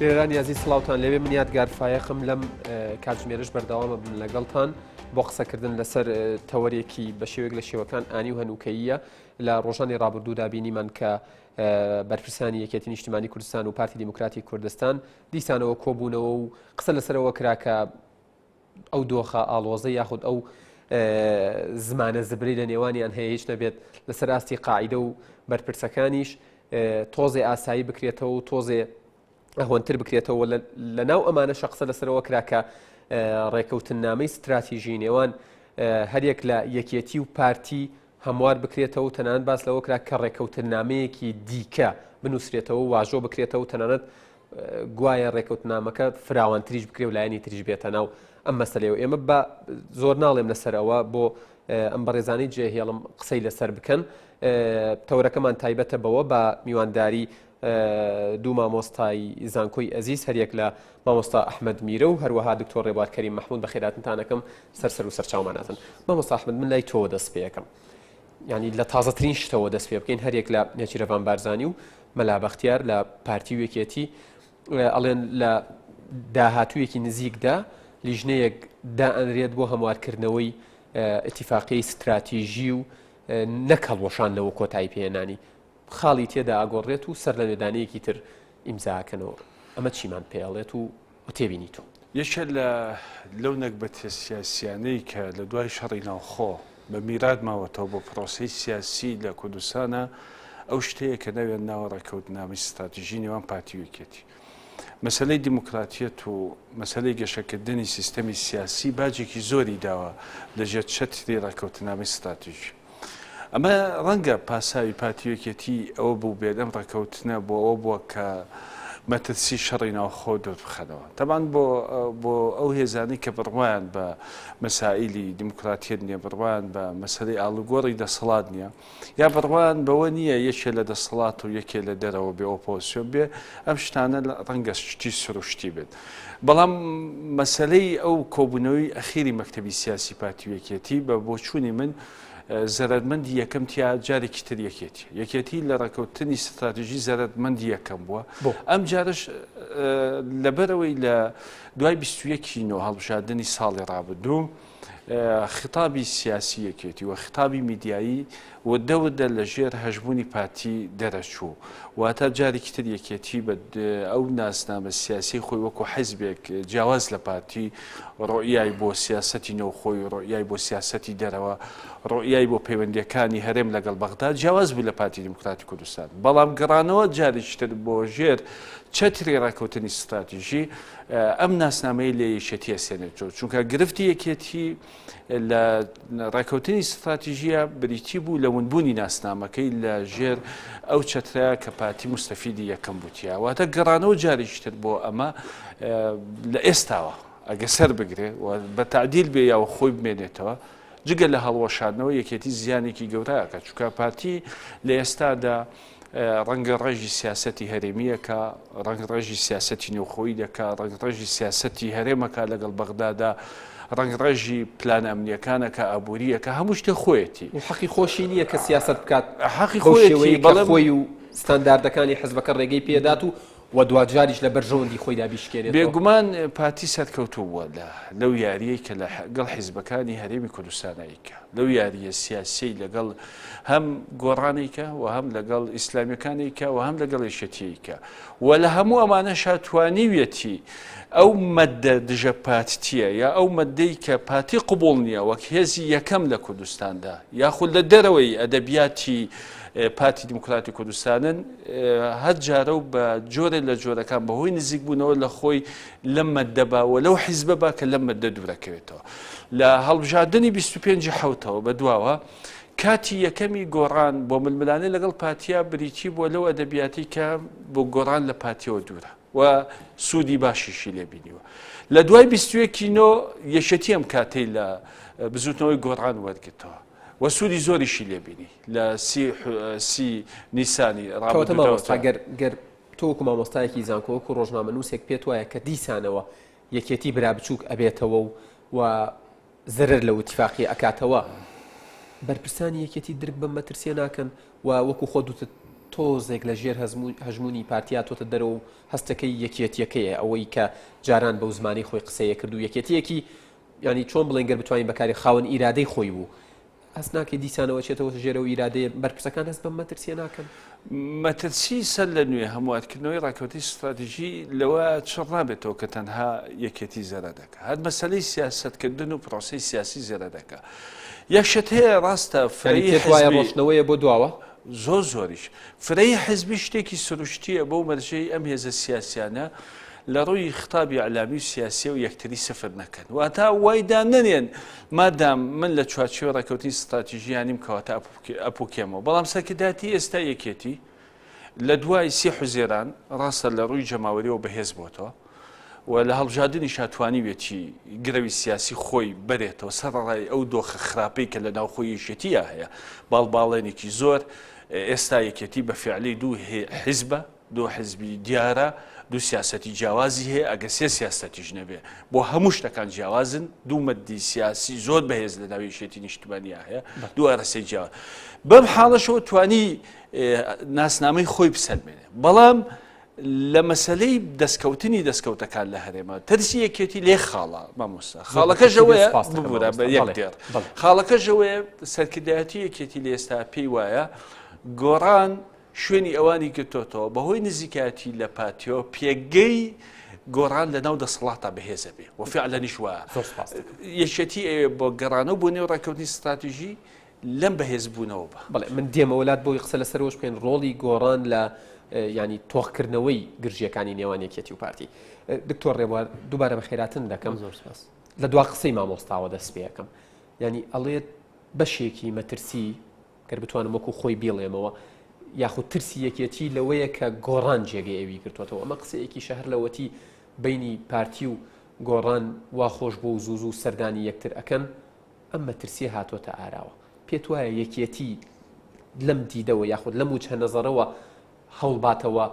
بینەرانی ئازیز سڵاوتان لێبێ من یادگار فایەقم لەم کاتژمێرش بەردەوامە بم لەگەڵتان بۆ قسەکردن لەسەر تەوەرێکی بە شێوەیەک لە شێوەکان ئانی و هەنووکەییە لە ڕۆژانی ڕابردوودا بینیمان کە بەرپرسانی یەکێتی نیشتیمانی کوردستان و پارتی دیموکراتی کوردستان دیسانەوە کۆبوونەوە و قسە لەسەرەوە کرا کە ئەو دۆخە ئاڵۆزە یاخود ئەو زمانە زبری لە نێوانیان هەیە هیچ نەبێت لەسەر ئاستی قاعدە و بەرپرسەکانیش تۆزێ ئاسایی بکرێتەوە و تۆزێ ئەهوەنتر بکرێتەوە لە ناو ئەمانە شەقسە لەسەرەوە کرا کە ڕێکەوتننامەی ستراتیژی نێوان هەریەک لە یەکێتی و پارتی هەموار بکرێتەوە و تەنانەت باس لەوە کرا کە ڕێکەوتننامەیەکی دیکە بنووسرێتەوە و واژۆ بکرێتەوە و تەنانەت گوایە ڕێکەوتنامەکە فراوانتریش بکرێ و لایەنی تریش بێتە ناو ئەم مەسلەیەوە ئێمە بە زۆر ناڵێم لەسەر ئەوە بۆ ئەم بەڕێزانی جێهێڵم قسەی لەسەر بکەن تەورەکەمان تایبەتە بەوە بە میوانداری دوو مامۆستای زانکۆی ئەزیز هەریەک لە مامۆستا ئەحمد میرە و هەروەها دکتۆر ڕێبوار کەریم مەحمود بەخێراتنتانەکەم سەر سەر و سەرچاوماناتن مامۆستا ئەحمد من لای تۆوە دەست پێەکەم یعنی لە تازەترین شتەوە دەست پێ بکەین هەریەک لە نێچیرەڤان بارزانی و مەلا بەختیار لە پارتی و یەکێتی ئەڵێن لە داهاتوویەکی نزیکدا لیژنەیەک دائەنرێت بۆ هەموارکردنەوەی ئیتیفاقیەی ستراتیژی و نەک هەڵوەشاندنەوە کۆتایی پێهێنانی خاڵی تێدا ئەگۆڕێت و سەر لە نوێدانەیەکی تر ئیمزاکەنەوە ئەمە چیمان پێڵێت و تێبینی تۆ؟ یەکێ لە لەو نەگبەتە سیاسیانەی کە لە دوای شەڕی ناوخۆ بە میرات ماوەتەوە بۆ پرۆسەی سیاسی لە کوردستانە ئەو شتەیە کە ناویان ناوە ڕێککەوتنامەی ستراتیژی نێوان پارتی و یەکێتی. مەسەلەی دیموکراتیەت و مەسەلەی گەشەکردنی سیستەمی سیاسی باجێکی زۆری داوە لەژێر چەتری ڕێککەوتنامەی ستراتیژی. ئەمە ڕەنگە پاساوی پارتی و یەکێتی ئەوە بووبێت ئەم ڕێککەوتنە بۆ ئەوە بووە کە مەترسی شەڕی ناوخۆ دوور بخەنەوە. تەبعەن بۆ بۆ ئەو هێزانەی کە بڕوایان بە مەسائیلی دیموکراتیەت نییە، بڕوایان بە مەسەلەی ئاڵوگۆڕی دەسەڵات نییە، یا بڕوایان بەوە نییە یەکێ لە دەسەڵات و یەکێ لە دەرەوە بێ ئۆپۆزسیۆن بێ، ئەم شتانە ڕەنگە شتی سروشتی بێت. بەڵام مەسەلەی ئەو کۆبوونەوەی ئەخیری مەکتەبی سیاسی پارتی و یەکێتی بە بۆچوونی من زەرەرمەندی یەکەم تیا جارێکی تر یەکێتی یەکێتی لە ڕێکەوتنی ستراتیژی زەرەرمەندی یەکەم بووە ئەم جارش لەبەرەوەی لە دوای 21 نۆ هەڵبژاردنی ساڵی ڕابردوو خیتابی سیاسی یەکێتی و خیتابی میدیایی وردە وردە لە ژێر هەژموونی پارتی دەرەچوو. واتە جارێکی تر یەکێتی بە ئەو ناسنامە سیاسیەی خۆی وەکو حیزبێک جیاواز لە پارتی ڕۆیای بۆ سیاسەتی نێوخۆی و ڕۆیای بۆ سیاسەتی دەرەوە، ڕۆیای بۆ پەیوەندیەکانی هەرێم لەگەڵ بەغدا جیاواز بوو لە پارتی دیموکراتی کوردستان. بەڵام گەڕانەوە جارێکی تر بۆ ژێر چەتری ڕێککەوتنی ستراتیژی ئەم ناسنامەی لە یەکێتی ئەسێنێتەوە چونکە گرفتی یەکێتی لە ڕێکەوتنی ستراتیژیە بریتی بوو لە ونبوونی ناسنامەکەی لە ژێر ئەو چەترە کە پارتی مستەفیدی یەکەم بووتە واتە گەڕانەوە جارێکی تر بۆ ئەمە لە ئێستاوە ئەگە سەر بگرێ و بە تعدیل بێ یاوە خۆی بمێنێتەوە جگە لە هەڵوەشاندنەوە یەکێتی زیانێکی گەورەکە چونکە پارتی لە ئێستادا ڕەنگە ڕێژی سیاسەتی هەرێمییەکە، ڕەنگ ڕێژی سیاسەتی نێوخۆیی دەکا، ڕەنگ ڕێژی سیاسەتی هەرێمەکە لەگەڵ بەغدادا، ڕەنگ ڕێژی پلانە ئەمنییەکانەکە، ئابوورییەکە، هەموو شتێک خۆیەتی. و حەقی خۆشی نییە کە سیاسەت بکات حەقی بەو خۆیەتی، شێوەیەی کە بەڵام خۆی و ستانداردەکانی حزبەکە ڕێگەی پێدات و و دواجاریش لە بەرژەوەندی خۆیدا بیشکێنێتەوە. بێگومان پارتی سەرکەوتوو بووە لە لەو یارییەی کە لە گەڵ حیزبەکانی هەرێمی کوردستان ئەیکا، لەو یارییە سیاسیەی لەگەڵ هەم گۆڕان ئەیکا و هەم لەگەڵ ئیسلامیەکان ئەیکا و هەم لەگەڵ یەکێتی ئەیکا و لە هەموو ئەمانەشا توانیویەتی ئەو مەدە دژە پارتیە یا ئەو مەدەی کە پارتی قبوڵ نییە وەک هێزی یەکەم لە کوردستاندا یاخود لە دەرەوەی ئەدەبیاتی پارتی دیموکراتی کوردستانن هەر جارە و بە جۆرێ لە جۆرەکان بەهۆی نزیکبوونەوە لە خۆی لەم مەدە با و لەو حیزبە با کە لەم مەدە دوورەکەوێتەوە لە هەڵبژاردنی 25 حوتەوە بە دواوە کاتی یەکەمی گۆڕان بۆ ململانێ لەگەڵ پارتیا بریتی بووە لەو ئەدەبیاتی کە بۆ گۆڕان لە پارتیەوە دوورە و سوودی باشیشی لێ بینیوە. لە دوای 21 نۆ یەکێتی ئەم کاتەی لە بزوتنەوەی گۆڕان وەرگرتەوە و سوودی زۆریشی لێ بینی لە سی نیسانی ڕابردوودا. مامۆستا گەر گەر تۆ وەکو مامۆستایەکی زانکۆ وەکو ڕۆژنامەنووسێک پێت وایە کە دیسانەوە یەکێتی برا بچووک ئەبێتەوە و و زەرەر لەو ئیتیفاقیە ئەکاتەوە، بەرپرسانی یەکێتی درک بەم مەترسیە ناکەن و وەکو خۆت وتت. تۆزێک لە ژێر هەژموونی پارتی هاتۆتە دەرەوە و هەستەکەی یەکێتیەکەیە ئەوەی کە جاران بەو زمانەی خۆی قسەیە کرد و یەکێتیەکی ینی چۆن بڵێن گەر بتوانین بەکاری خاوەن ئیرادەی خۆی بوو هەست ناکەی دیسانەوە چێتەوە ژێرەوە ئیرادەیە بەرپرسەکان هەست بەم مەترسیە ناکەن؟ مەترسی سەر لە نوێ هەموارکردنەوەی ڕاکەوتەی ستراتیژی لەوە چڕ نابێتەوە کە تەنها یەکێتی زەرەر دەکا هەر مەسەلەی سیاسەتکردن و پرۆسەی سیاسی زەرەر دەکا یەک شت هەیە ڕاستە فرەیی پێت وایە حزبی ڕۆشتنەوەیە بۆ دواوە؟ زۆر زۆریش فرەیی حزبی شتێکی سروشتییە بەو مەرجەی ئەم هێزە سیاسیانە لە ڕووی خطابی ئیعلامی و سیاسیەوە یەکتری سفر نەکەن واتە وای دانەنێن مادام من لە چوارچێوەی ڕێککەوتنی ستراتیژییا نیم کەواتە ئەپوکێمەوە بەڵام سەرکردایەتی ئێستا یەکێتی لە دوای سی حوزێران ڕاستە لە ڕووی جەماوەریەوە بەهێز بۆتەوە و لە هەڵبژاردنیشا توانیوێتی گرەوی سیاسی خۆی بەرێتەوە سەرەڕای ئەو دۆخە خراپەی کە لە ناوخۆی یەکێتییا هەیە باڵباڵێنێکی زۆر ئێستا یەکێتی بە فعلی دوو حیزبە دوو حزبی دیارە، دوو سیاسەتی جیاوازی هەیە، ئەگەر سێ سیاسەتیش نەبێ، بۆ هەموو شتەکان جیاوازن، دوو مەدی سیاسی زۆر بەهێز لە ناو یەکێتی نیشتمانیا هەیە، دوو ئارەسەی جیاواز. بەم حاڵەشەوە توانی ناسنامەی خۆی بسەلمێنێ. بەڵام لە مەسەلەی دەستکەوتنی دەستکەوتەکان لە هەرێمە ترسی یەکێتی لێ خاڵە مامۆستا خاڵەکەش ئەوەیە ببورە بە یەک دێڕ خاڵەکەش ئەوەیە سەرکردایەتی یەکێتی لە ئێستا پێی وایە گۆڕان شوێنی ئەوانی گرتۆتەوە، بەهۆی نزیکایەتی لە پارتیەوە پێگەی گۆڕان لەناو دەسەڵاتا بەهێزە بێ و فعلەنیش وایە. زۆر سوپاست دەکەم. یەکێتی ئەوێ بۆ گەڕانەوە بۆ نێو ڕێککەوتنی ستراتیژی لەم بەهێزبوونەوە بە. بەڵێ من دێمەوە لات بۆی قسە لەسەر ئەوەش بکەین ڕۆڵی گۆڕان لە یانی تۆخکردنەوەی گرژییەکانی نێوان یەکێتی و پارتی. دکتۆر ڕێبوار دووبارە بەخێراتن دەکەم. زۆر سوپاس. لە دوا قسەی مامۆستاوە دەست پێ ئەکەم. یانی ئەڵێت بەشێکی مەترسی گەر بتوانم وەکو خۆی بیڵێمەوە، یاخود ترسی یەکێتی لەوەیە کە گۆڕان جێگەی ئەوی گرتوەتەوە، ئەمە قسەیەکیشە هەر لەوەتی بەینی پارتی و گۆڕان وا خۆش بووە و زوو زوو سەردانی یەکتر ئەکەن، ئەم مەترسیە هاتۆتە ئاراوە. پێت وایە یەکێتی لەم دیدەوە یاخود لەم وجهە نەزەرەوە هەوڵباتەوە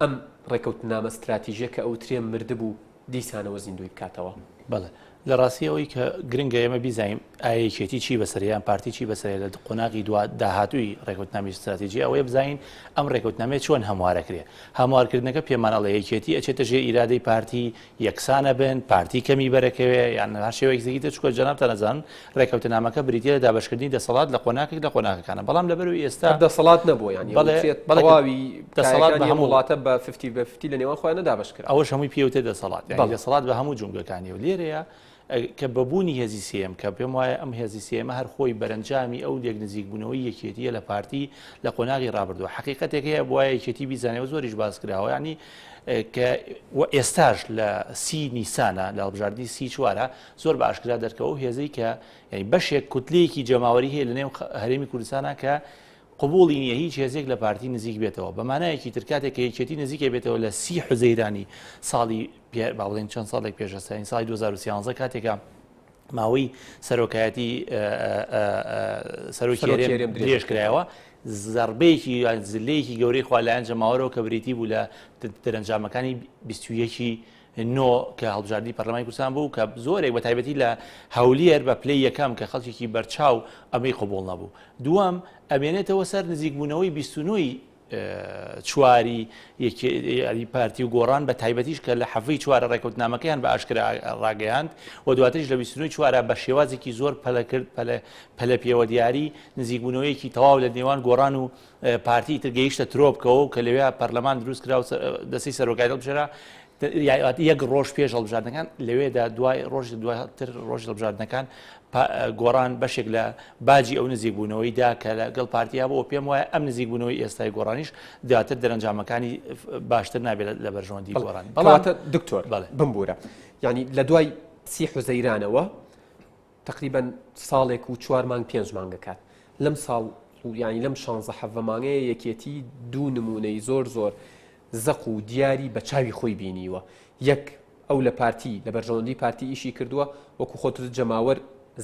ئەم ڕێکەوتنامە ستراتیژیە کە ئەوترێ مردبوو دیسانەوە زیندووی بکاتەوە؟ بەڵێ. لە ڕاستی ئەوەی کە گرنگە ئێمە بیزانین ئایا یەکێتی چی بەسەرە یان پارتی چی بەسەرە لە قۆناغی دوا داهاتووی ڕێکەوتنامی ستراتیژی ئەوەیە بزانین ئەم ڕێکەوتنامەیە چۆن هەموارەکرێ هەموارکردنەکە پێمان ئەڵێ یەکێتی ئەچێتە ژێر ئیرادەی پارتی یەکسانە بن پارتی کەمی بەرەکەوێ یان هەر شێوەیەکی تر چونکە جەنابتان ئەزانن ڕێکەوتنامەکە بریتیە لە دابەشکردنی دەسەڵات لە قۆناغێک لە قۆناغەکانە بەڵام لەبەرەوەی ئێستا هەر دەسەڵات نەبووە یانی بەڵێ ئەوترێت بەڵێ تەواوی دەسەڵات بە کایەکانی ئەم هەموو وڵاتە بە fifty بە fifty لە نێوان خۆیان نەدابەش کرا. ئەوەش هەمووی پێوتێ دەسەڵات یانی بەڵێ. دەسەڵات بە هەموو جومگەکانی و لێرەیە کە بە بوونی هێزی سێیەم کە پێم وایە ئەم هێزی سێیەمە هەر خۆی بەرەنجامی ئەو لێک نزیکبوونەوەی یەکێتییە لە پارتی لە قۆناغی ڕابردووە حەقیقەتێک هەیە بوایە یەکێتی بیزانێ و زۆریش باس کراوە یانی کە و ئێستاش لە سی نیسانە لە هەڵبژاردنی سی چوارە زۆر بە ئاشکرا دەرکەوە ئەو هێزەی کە یانی بەشێک کوتلەیەکی جەماوەری هەیە لە نێو هەرێمی کوردستانە کە قبوڵی نییە هیچ هێزێک لە پارتی نزیک بێتەوە بە مانایەکی تر کاتێک کە یەکێتی نزیکە بێتەوە لە سی حوزەیرانی ساڵی با بڵێین چەند ساڵێک پێش ئێستا یانی ساڵی 2013 کاتێکە ماوەی سەرۆکایەتی سەرۆکی هەرێم درێژ کرایەوە زەربەیەکی یان زلەیەکی گەورەی خوا لایەن جەماوەرەوە کە بریتی بوو لە دەرەنجامەکانی 21 نۆ کە هەڵبژاردنی پەرلەمانی کوردستان بوو کە زۆرێک بە تایبەتی لە هەولێر بە پلەی یەکەم کە خەڵکێکی بەرچاو ئەمەی قبوڵ نەبوو دووەم ئەمێنێتەوە سەر نزیکبوونەوەی 29 چواری یەکێتی پارتی و گۆڕان بە تایبەتیش کە لە حەڤەی چوارە ڕێکەوتنامەکەیان بە ئاشکرا ڕاگەیاند و دواتریش لە 29 چوارە بە شێوازێکی زۆر پەلەکرد پەلە پەلە پێوە دیاری نزیکبوونەوەیەکی تەواو لە نێوان گۆڕان و پارتی تر گەیشتە ترۆپکەوە و کە لەوێ پەرلەمان دروست کرا و دەستەی سەرۆکایەتی هەڵبژێرا یەک ڕۆژ پێش هەڵبژاردنەکان لەوێدا دوای ڕۆژ دواتر ڕۆژ هەڵبژاردنەکان گۆڕان بەشێک لە باجی ئەو نزیکبوونەوەی دا کە لەگەڵ پارتی هەبوو پێم وایە ئەم نزیکبوونەوەی ئێستای گۆڕانیش دواتر دەرەنجامەکانی باشتر نابێت لە بەرژەوەندی گۆڕان بەڵام دکتۆر بمبوورە یعنی لە دوای سی حوزەیرانەوە تقریبا ساڵێک و چوار مانگ پێنج مانگەکات لەم ساڵ یانی لەم شانزە حەڤە مانگەیە یەکێتی دوو نمونەی زۆر زۆر زەق و دیاری بە چاوی خۆی بینیوە یەک ئەو لە پارتی لە بەرژەوەندی پارتی ئیشی کردووە وەکو خۆت جەماوەر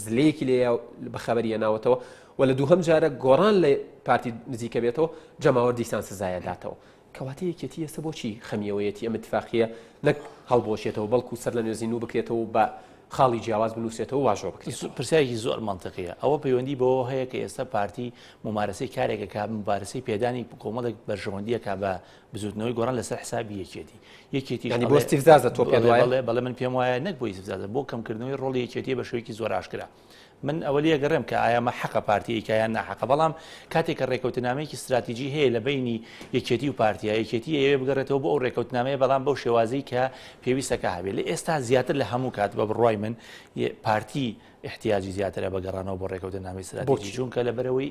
زلەیەکی لێ بە خەبەریە ناوەتەوە و لە دووهەم جارە گۆڕان لە پارتی نزیکە بێتەوە جەماوەر دیسان سزایە داتەوە کەواتە یەکێتی ئێستا بۆچی خەمیەوەیەتی ئەم اتفاقیە نەک هەڵبۆشێتەوە بەڵکو سەر لە نوێ زیندوو بکرێتەوە و بە. خاڵی جیاواز بنووسێتەوە واژۆ بکرێت. پرسیارێکی زۆر مەنتقیە. ئەوە پەیوەندی بەوەوە هەیە کە ئێستا پارتی مومارەسەی کارێک ئەکا، مومارەسەی پێدانی کۆمەڵێک بەرژەوەندی ئەکا بە بزووتنەوەی گۆڕان لەسەر حسابی یەکێتی. یەکێتیش یانی بۆ ئیستیفزازە تۆ پێت وایە؟ بەڵێ، بەڵێ من پێم وایە نەک بۆ ئیستیفزازە، بۆ کەمکردنەوەی ڕۆڵی یەکێتیە بە شێوەیەکی زۆر ئاشکرا. من ئەوە لێ گەڕێم کە ئایا ئەمە حەقە پارتی ئەیکا یان ناحەقە، بەڵام کاتێک کە ڕێکەوتنامەیەکی ستراتیجی هەیە لە بەینی یەکێتی و پارتیا، یەکێتی ئەیەوێ بگەڕێتەوە بۆ ئەو ڕێکەوتنامەیە بەڵام بەو شێوازەی کە پێویستە کە هەبێ. لە ئێستا زیاتر لە هەموو کات بە بڕوای من پارتی ئیحتیاجی زیاترە بە گەڕانەوە بۆ ڕێکەوتنامەی ستراتیجی، چونکە لەبەرئەوەی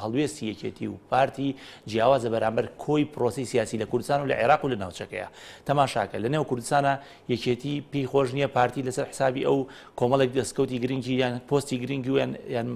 هەڵوێستی یەکێتی و پارتی جیاوازە بەرامبەر کۆی پرۆسەی سیاسی لە کوردستان و لە عێراق و لە ناوچەکەیە. تەماشاکە لە نێو کوردستانە یەکێتی پێی خۆش نییە پارتی لەسەر حسابی ئەو کۆمەڵێک دەستکەوتی گرنگی یان پۆستی گرنگی و یان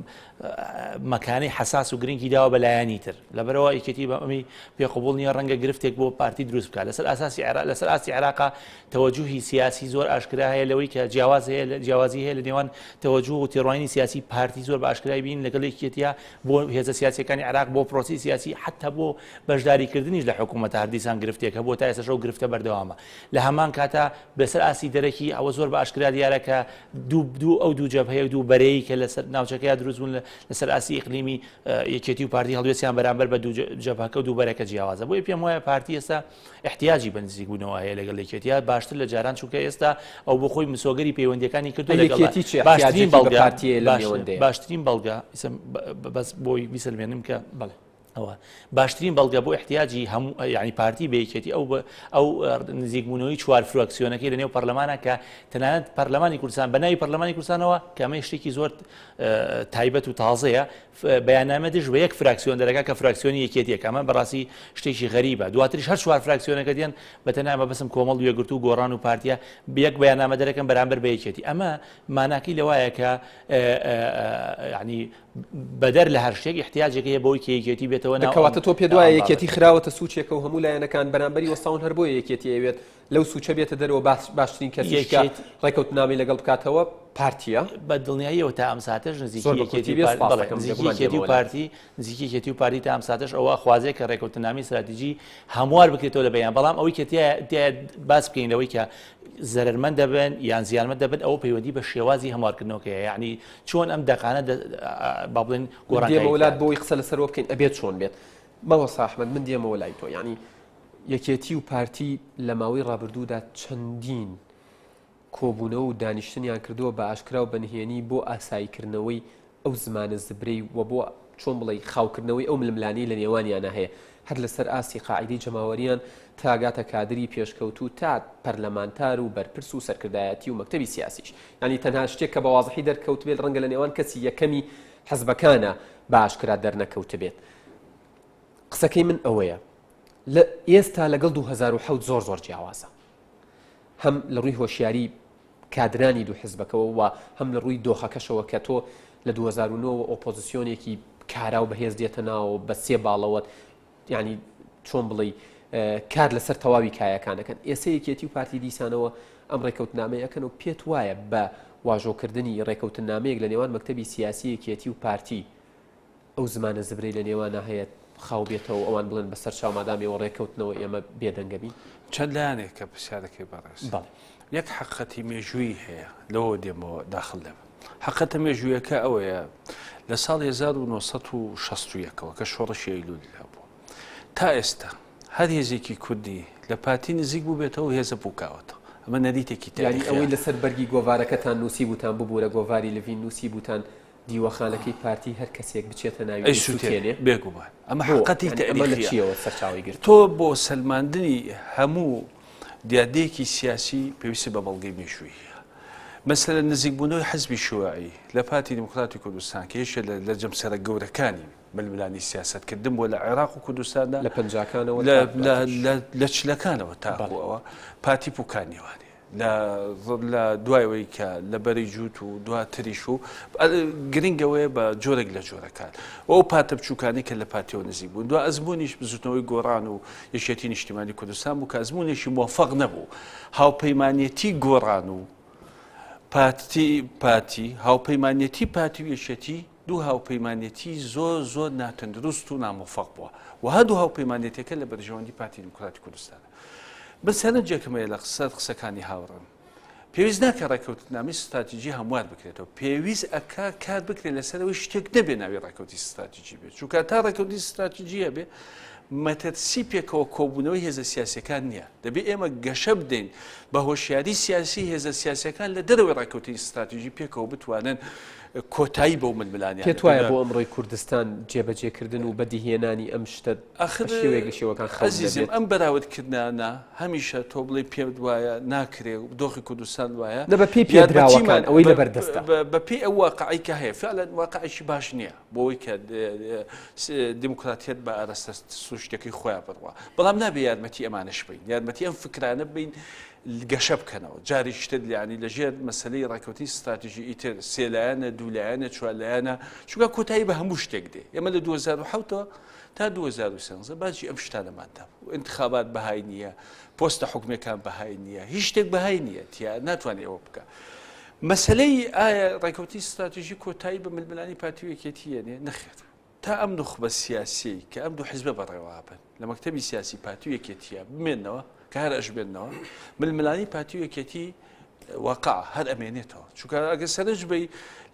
مەکانەی حەساس و گرنگی داوە بە لایەنی تر لەبەرەوە یەکێتی بە ئەمی پێ قبوڵ نییە ڕەنگە گرفتێک بۆ پارتی دروست بکات لەسەر ئاساسی عێراق لەسەر ئاستی عێراقا تەوەجوهی سیاسی زۆر ئاشکرا هەیە لەوەی کە جیاواز هەیە جیاوازی هەیە لە نێوان تەوەجوه و تێڕوانینی سیاسی پارتی زۆر بە ئاشکرای بین لەگەڵ یەکێتیە بۆ هێزە سیاسیەکانی عێراق بۆ پرۆسی سیاسی حتا بۆ بەشداریکردنیش لە حکوومەتە هەردیسان گرفتێک هەبوو تا ئێستاش ئەو گرفتە بەردەوامە لە هەمان کاتا لەسەر ئاستی دەرەکی ئەوە زۆر بە ئاشکرا دیارە کە دوو دوو ئەو دوو جەبهەیە و دوو بەرەی کە لەسەر ناوچەکەیا دروست بوون لەسەر ئاستی ئیقلیمی یەکێتی و پارتی هەڵوێستیان بەرامبەر بە دوو جەبهەکە و دوو بەرەکە جیاوازە بۆیە پێم وایە پارتی ئێستا احتیاجی بە نزیکبوونەوە هەیە لەگەڵ یەکێتیا باشتر لە جاران چونکە ئێستا ئەو بۆ خۆی مسۆگەری پەیوەندیەکانی کردو لەگەڵ یەکێتی چی باشترین احتیاجێکی بە بەڵگە پارتیە لەم نێوەندەیە؟ باشترین بەڵگە بەس بۆی بیسەلمێنم کە بەڵێ ئەوە باشترین بەڵگە بۆ احتیاجی هەموو یعنی پارتی بە یەکێتی ئەو ئەو نزیکبوونەوەی چوار فراکسیۆنەکەی لە نێو پەرلەمانە کە تەنانەت پەرلەمانی کوردستان بە ناوی پەرلەمانی کوردستانەوە کە ئەمە شتێکی زۆر تایبەت و تازەیە بەیاننامە دژ بە یەک فراکسیۆن دەرەکە کە فراکسیۆنی یەکێتیە کە ئەمە بەڕاستی شتێکی غەریبە دواتریش هەر چوار فراکسیۆنەکە دێن بە تەنها مەبەستم کۆمەڵ و یەکگرتوو و گۆڕان و پارتیە یەک بەیاننامە دەرەکەن بەرامبەر بە یەکێتی ئەمە ماناکەی لەوایە کە یعنی بەدەر لە هەر شتێک ئیحتیاجێک هەیە بەوەی کە یەکێتی بێتەوە ناو کەواتە تۆ پێت وایە ئەم یەکێتی بابەتە. خراوەتە سوچێکە و هەموو لایەنەکان بەرامبەری وەستاون هەر بۆیە یەکێتی ئەیەوێت لەو سوچە بێتە دەرەوە باشترین کەسیش کە یەکێتی ڕێکەوتنامەی لەگەڵ بکاتەوە پارتیە. بە دڵنیاییەوە تا ئەم ساتەش نزیکی زۆر بە کورتی یەکێتی بێ و پار سوپاس بەڵێ دەکەم نزیکی بێگومان یەکێتی و دێمەوە لات. پارتی نزیکی یەکێتی و پارتی تا ئەم ساتەش ئەوە ئەخوازێ کە ڕێکەوتنامەی ستراتیجی هەموار بکرێتەوە لە بەیان بەڵام ئەوەی کە تیایە تیایە باس بکەین لەوەی کە زەرەرمەند دەبن یان زیانمەند دەبن ئەوە پەیوەندی بە شێوازی هەموارکردنەوەکەیە یعنی چۆن ئەم دەقانە با بڵێن من دێمەوە گۆڕانکاری لات تیا بۆی قسە لەسەرەوە بکەین ئەبێت چۆن بێت مامۆستا ئەحمەد من دێمەوە لای تۆ یعنی یەکێتی و پارتی لە ماوەی ڕابردوودا چەندین کۆبوونەوە و دانیشتنیان کردووە بە ئاشکرا و بە نهێنی بۆ ئاساییکردنەوەی ئەو زمانە زبرەی و بۆ چۆن بڵێی خاوکردنەوەی ئەو ململانێی لە نێوانیانا هەیە هەر لەسەر ئاستی قاعیدەی جەماوەریان تا گاتە کادری پێشکەوتوو تا پەرلەمانتار و بەرپرس و سەرکردایەتی و مەکتەبی سیاسیش یانی تەنها شتێک کە بە وازحی دەرکەوتبێت ڕەنگە لە نێوان کەسی یەکەمی حزبەکانە بە ئاشکرا دەرنەکەوتبێت قسەکەی من ئەوەیە لە ئێستا لەگەڵ 2007 زۆر زۆر جیاوازە هەم لە ڕووی هۆشیاری کادرانی دوو حزبەکەوە و هەم لە ڕووی دۆخەکەشەوە کە تۆ لە 2009 وە ئۆپۆزیسیۆنێکی کارا و بەهێز دێتە ناوەوە بە سێ باڵەوە یعنی چۆن بڵێی کار لەسەر تەواوی کایەکانەکەن ئێستا یەکێتی و پارتی دیسانەوە ئەم ڕێکەوتنامەیە ئەکەن و پێت وایە بە واژۆکردنی ڕێکەوتنامەیەک لە نێوان مەکتەبی سیاسی یەکێتی و پارتی ئەو زمانە زبرەی لە نێوانا هەیە خاو بێتەوە و ئەوان بڵێن بەسەر چاو مادام ئێوە ڕێککەوتنەوە ئێمە بێدەنگە بین؟ چەند لایەنێکە پرسیارەکەی بەڕێز. بەڵێ. یەک حەقیقەتی مێژوویی هەیە لەوەوە دێمەوە داخل دەبم. حەقیقەتە مێژوویەکە ئەوەیە لە ساڵی 1961 ەوە کە شۆڕشی ئەیلوول هەبوو تا ئێستا هەر هێزێکی کوردی لە پارتی نزیک بووبێتەوە هێزە پوکاوەتەوە. ئەمە نەریتێکی یانی تاریخیە. ئەوەی لەسەر بەرگی گۆڤارەکەتان نووسیبووتان ببوورە گۆڤاری لڤین نووسیبووتان دیوەخانەکەی پارتی هەر کەسێک بچێتە ناوی ئەیسوتێنێ. بێگومان ئەمە بۆ؟ حەقەتی یانی ئەمە لە تەئریخیە. چیەوە سەرچاوەی گرتووە؟ تۆ بۆ سەلماندنی هەموو دیاردەیەکی سیاسی پێویستت بە بەڵگەی مێژوویی هەیە. مەسەلەن نزیکبوونەوەی حزبی شیوعی لە پارتی دیموکراتی کوردستان کە یەکێ لە لە جەمسەرە گەورەکانی ململانێی سیاسەتکردن بووە لە عێراق و کوردستاندا لە پەنجاکانەوە لە تا لە دواتریش. لە لە چلەکانەوە تاکوو بەڵێ. ئەوە پارتی پوکانیوانێ. لە لە دوای ئەوەی کە لە بەری جووت و دواتریش و گرنگ ئەوەیە بە جۆرێک لە جۆرەکان و ئەو پارتە بچووکانەی کە لە پارتیەوە نزیک بوون دوا ئەزموونیش بزوتنەوەی گۆڕان و یەکێتی نیشتیمانی کوردستان بوو کە ئەزموونێکی مۆفەق نەبوو هاوپەیمانەتی گۆڕان و پارتی پارتی هاوپەیمانەتی پارتی و یەکێتی دوو هاوپەیمانەتی زۆر زۆر ناتەندروست و نامۆفەق بووە و هەردوو هاوپەیمانەتەکە لە بەرژەوەندی پارتی دیموکراتی کوردستانە. من سەرنجێکم هەیە لە سەر قسەکانی هاوڕێم. پێویست ناکە ڕێککەوتنامەی ستراتیجی هەموار بکرێتەوە، پێویست ئەکا کار بکرێت لەسەر ئەوەی شتێک نەبێ ناوی ڕێککەوتی ستراتیجی بێت، چونکە تا ڕێککەوتنی ستراتیجی هەبێ مەترسی پێکەوە کۆبوونەوەی هێزە سیاسیەکان نییە. دەبێ ئێمە گەشە بدەین بە هۆشیاری سیاسی هێزە سیاسیەکان لە دەرەوەی ڕێککەوتنی ستراتیجی پێکەوە بتوانن کۆتایی بەو ململانێیانە پێت وایە بۆ ئەمڕۆی کوردستان جێبەجێکردن و بەدیهێنانی ئەم شتە ئەخر بە شێوەیەک لە شێوەکان خەون ئەزیزم دەبێت؟ ئەم بەراوردکردنانە هەمیشە تۆ بڵێی پێت وایە ناکرێ و دۆخی کوردستان وایە نە بە پێی پێدراوەکان یارمەتیمان ئەوەی بە لەبەر دەستە. بە بە پێی ئەو واقعەی کە هەیە فعلا واقعێکی باش نییە بۆ ئەوەی کە دیموکراتیەت بە ئاراستە سروشتیەکەی خۆیان بڕوا بەڵام نابێ یارمەتی ئەمانەش بین یارمەتی ئەم فکرانە بین گەشە بکەنەوە جارێکی تر یانی لەژێر مەسەلەی ڕێککەوتنی ستراتیژی ئیتر سێ لایەنە دوو لایەنە چوار لایەنە چونکە کۆتایی بە هەموو شتێک دێ ئێمە لە 2007ەوە تا 2013 باجی ئەم شتانەمان دابوو انتخابات بەهای نییە پۆستە حکومیەکان بەهای نییە هیچ شتێک بەهای نییە تیا ناتوانێت ئەوە بکە مەسلەی ئایا ڕێککەوتنی ستراتیژی کۆتایی بە ململانی پارتی و یەکێتی یەنێ نەخێر تا ئەم نوخبە سیاسیەی کە ئەم دوو حیزبە بەڕێوەئەبەن لە مەکتەبی سیاسی پارتی و یەکێتیە بمێنەوە کە هەر ئەشبێنەوە ململانی پارتی و یەکێتی واقع هەر ئەمێنێتەوە چونکە ئەگەر سەرنج بی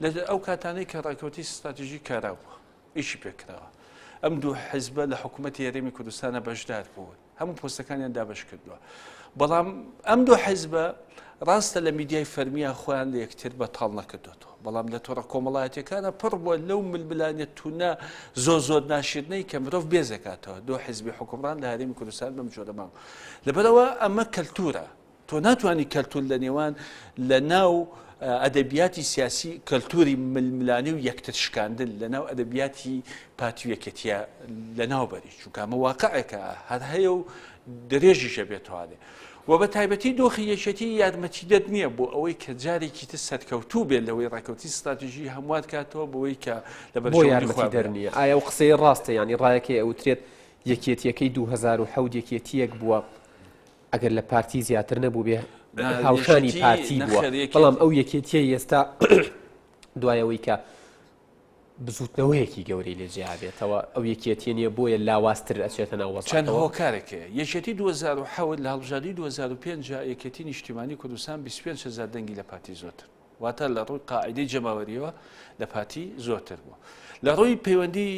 لە ئەو کاتانەی کە ڕێکەوتی ستراتیژی کارا بووە ئیشی پێکراوە ئەم دوو حیزبە لە حکوومەتی هەرێمی کوردستانە بەشدار بوون هەموو پۆستەکانیان دابەش کردووە بەڵام ئەم دوو حیزبە ڕاستە لە میدیای فەرمییا خۆیان لە یەکتر بەتاڵ نەکردوێتەوە بەڵام لە تۆڕە کۆمەڵایەتەکانە پڕ بووە لەو ململانێ تونە زۆر زۆر ناشرنەی کە مرۆڤ بێزەکاتەوە دوو حیزبی حکومڕان لە هەرێمی کوردستان بەم جۆرە مام لەبەرەوە ئەمە کەلتورە تۆ ناتوانی کەلتور لە نێوان لە ناو ئەدەبیاتی سیاسی کەلتوری ململانێ و یەکتر شکاندن لە ناو ئەدەبیاتی پارتی و یەکێتیە لە ناو بەری چونکە ئەمە واقعێکە هەر هەیە و درێژیشە بێتوانێ و بە تایبەتی دۆخی یەکێتی یارمەتیدەر نییە بۆ ئەوەی کە جارێکی تر سەرکەوتوو بێت لەوەی ڕێکەوتی ستراتیژی هەموار کاتەوە بۆی کە لە بۆ بەرژەوەندی یارمەتیدەر خۆیان نییە ئایا ئەو قسەیە ڕاستە یانی ڕایەکەی ئەوترێت یەکێتیەکەی 2007 یەکێتیەک بووە ئەگەر لە پارتی زیاتر نەبووبێ هاوشانی پارتی بووە بەڵام ئەو یەکێتیە ئێستا دوایەوەی کە بزوتنەوەیەکی گەورەی لێ جیابێتەوە ئەو یەکێتیە نییە بۆیە لاوازتر ئەچێتە ناو چەند هۆکارێک هەیە یەکێتی 2007 لە هەڵبژاردنی 2005 یەکێتی نیشتیمانی کوردستان 25 هزار دەنگی لە پارتی زۆرتر واتە لە ڕووی قاعیدەی جەماوەریەوە لە پارتی زۆرتر بوو. لە ڕووی پەیوەندی